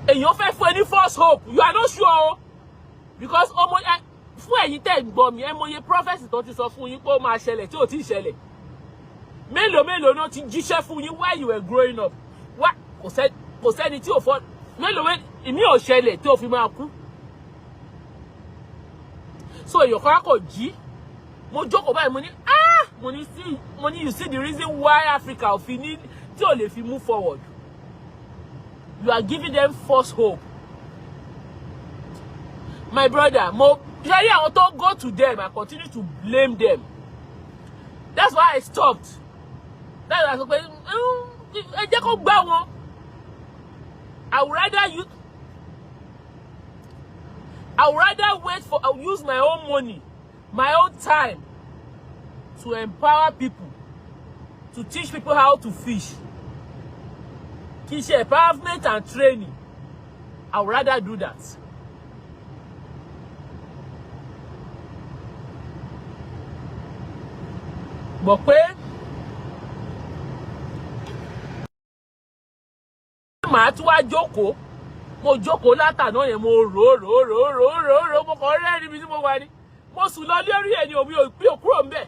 Èèyàn fẹ́ fún ẹ ní false hope. You are not sure o, because ọmọ ẹ, fún ẹ̀yin tẹ́ ń gbọ́ mi, ẹ mọye prophecy tó ti sọ fún yín pé ó máa ṣẹlẹ̀ tí ò tí ì ṣẹlẹ̀. Mélòó mélòó náà ti jíṣẹ́ fún yín while you were growing up? Wá, kò sẹ́ni tí ò fọ́. Mélòó mélòó ìmí ò ṣẹlẹ̀ tí ò fi máa kú. So èèyàn kan kò jí. Mo jókòó báyìí, mo ní, ah, mo ní, see, mo ní, you see the reason why Africa ò fi ní, tí ò lè fi move forward. You are giving them false hope. My brother, mo ṣe rí àwọn tó go to them, I continue to blame them. That's why I stopped. That's why I sọ pé ẹ jẹ́ kó gbá wọn. I would rather wait for I would use my own money, my own time to empower people, to teach people how to fish. Kì í ṣe empowerment and training. I would rather do that. Mọ̀ pé màá tún wá jókòó, mo jókòó látàná yẹn, mo rò rò rò rò rò rò, mo kàn rẹ́ níbi tí mo wà ní, mo sùn lọ lórí ẹ̀ ní omi ò kúrò ń bẹ̀.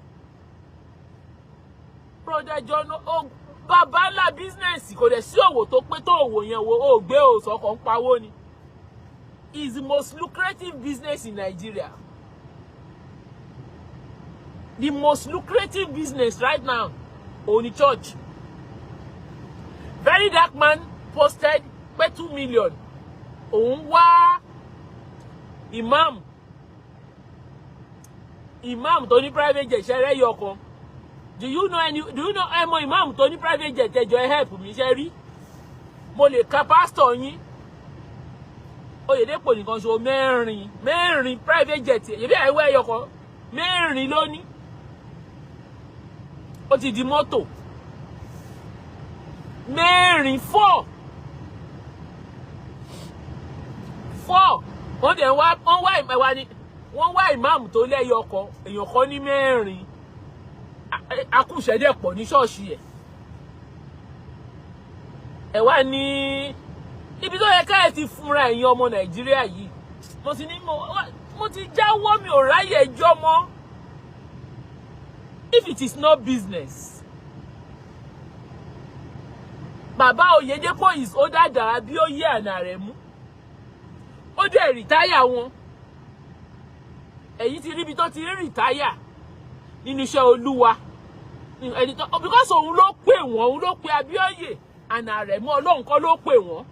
Brother John, ó bàbá ńlá business, kò dẹ̀ sí òwò tó pé tó òwò yẹn wo ó gbé òsọkọ̀ ń pawó ni. Is the most lucrative business in Nigeria. The most lucrative business right now, òun church. Very Dark Man posted pé 2 million òun wá imam tó ní private jet ṣẹrẹ yọ kan. Do you know any? Do you know ẹ mọ imam tó ní private jet? Ẹjọ, ẹ help mi. Ṣe rí, mo lè ka pastor yín Oyèdèpọ̀ nìkan ṣo, mẹ́rin, mẹ́rin private jet. Èyí bí àìwẹ́ ẹyọ kan, mẹ́rin ló ní, ó ti di mọ́tò mẹ́rin. Four, four. Wọ́n dẹ̀ wá, wọ́n wá ìwà ni wọ́n wá ìmáàmù tó lẹ́yọ kan, èèyàn kan ní mẹ́rin. Akúṣẹ̀dẹ̀ pọ̀ ní ṣọ́ọ̀ṣì ẹ̀. Ẹ̀ wá ní ibi tó yẹ ká ẹ ti fúnra ẹ̀yin ọmọ Nàìjíríà yìí. Mo ti ní mo ti jáwọ́, mi ò ráyè ẹjọ́ mọ́. If it is not business, Bàbá Oyèdépò is older than Abíóyè and Àrẹ̀mú. Ó dẹ̀ retire wọn. Èyí ti ríbi tó ti rí retire nínú iṣẹ́ Olúwa ẹni tó, because òun ló pè wọ́n, òun ló pe Abíóyè and Àrẹ̀mú. Ọlọ́run kọ́ ló pè wọ́n.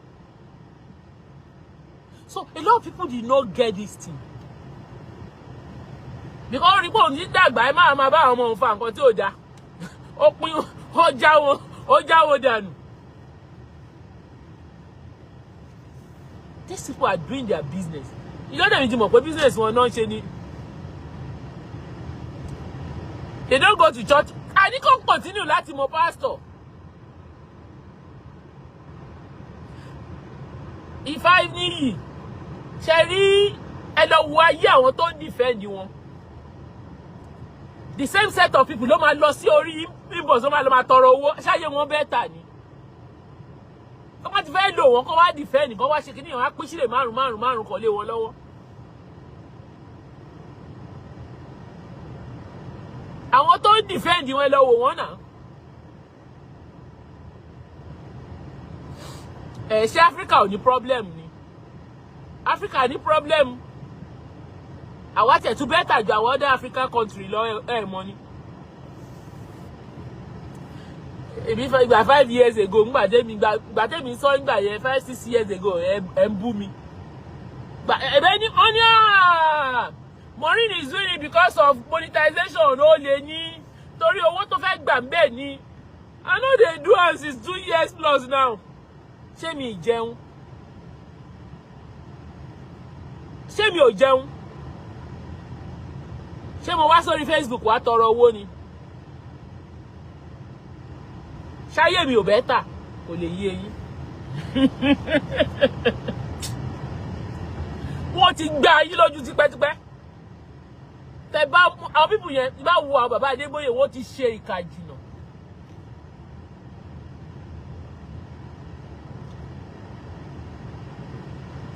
So a lot of people did not get this thing because rí pé òun ti dàgbà, ẹ máa máa bá àwọn ọmọ òun fa nǹkan tí ò dáa. Ó pín, ó já wọn, ó já wọn dànù. These people are doing their business. Ìjọba mi ti mọ̀ pé business wọn náà ń ṣe ni. They don't go to church. Àní kò continue láti mọ pastor. Ifá níyì ṣe rí, ẹ lọ wo ayé àwọn tó ń defend wọn. The same set of people ló máa lọ sí orí inbox, ló máa lọ máa tọrọ owó. Ṣáyé wọn bẹ́ẹ̀ tà ní tó bá ti fẹ́ lò wọ́n, kó wá defend, kó wá ṣe kíní, wọn á pín sílẹ̀ márùn márùn márùn kọ́ lé wọn lọ́wọ́. Àwọn tó ń defend wọn, ẹ lọ wò wọ́n náà. Ẹ ṣé Áfíríkà ò ní problem ni? Áfíríkà ní problem. Àwa tẹ̀ tún better ju àwọn other African country lọ. Ẹ mọ̀ ni èmi fẹ́ ìgbà 5 years ago, ńgbà tẹ́mi gbà tẹ́mi sọ ńgbà yẹn, 5, 6 years ago, ẹ ń bú mi. Ẹ̀bẹ̀ ní wọ́n ní Maureen is doing it because of monetization, ó lè ní torí owó tó fẹ́ gbà ń bẹ̀ ni. I no dey do am since 2 years plus now. Ṣé mi ì jẹun? Ṣé mi ò jẹun? Ṣé mo wá sórí Facebook wá tọrọ owó ni? Ṣáyé mi ò better? Kò lè yé yín. Wọ́n ti gbá yín lójú tipẹ́tipẹ́. Tẹ bá àwọn people yẹn bá wo àwọn bàbá Adébóyè, wọ́n ti ṣe ìkà jìnnà.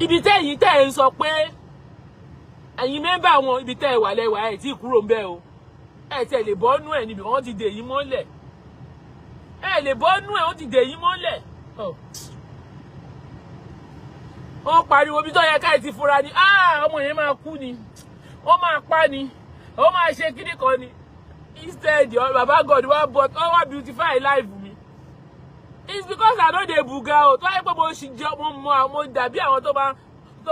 Ibi tẹ́yìn tẹ́ ẹ̀ ń sọ pé ẹ̀yin member wọn, ibi tẹ́ ẹ wà lẹ́wà, ẹ̀ tí kúrò ń bẹ̀ o. Ẹ̀ tẹ́ lè bọ́nú ẹ̀ níbi wọ́n ti dè yín mọ́lẹ̀. Ẹ̀ lè bọ́nú ẹ̀, wọ́n ti dè yín mọ́lẹ̀. Wọ́n pariwo bí tó yẹ ká ẹ̀ ti fura ni ọmọ yẹn máa kú ni, ó máa pa ni, ó máa ṣe kíní kan ni. Instead, bàbá God wá but ó wá beautify life mi. It's because I no dey buga o. Tó wáyé pé mo ṣì jẹ, mo mọ àwọn dàbí àwọn tó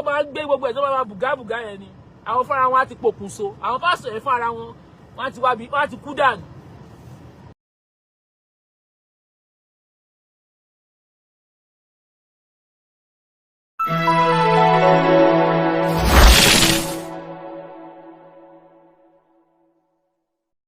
máa ń gbé gbogbo ẹ̀, tó máa bùgá bùgá yẹn ni, àwọn fúnra wọn á ti pokùnso. Àwọn pásítọ̀ yẹn fúnra wọn, wọ́n á ti wá bí wọ́n á ti kú dànù.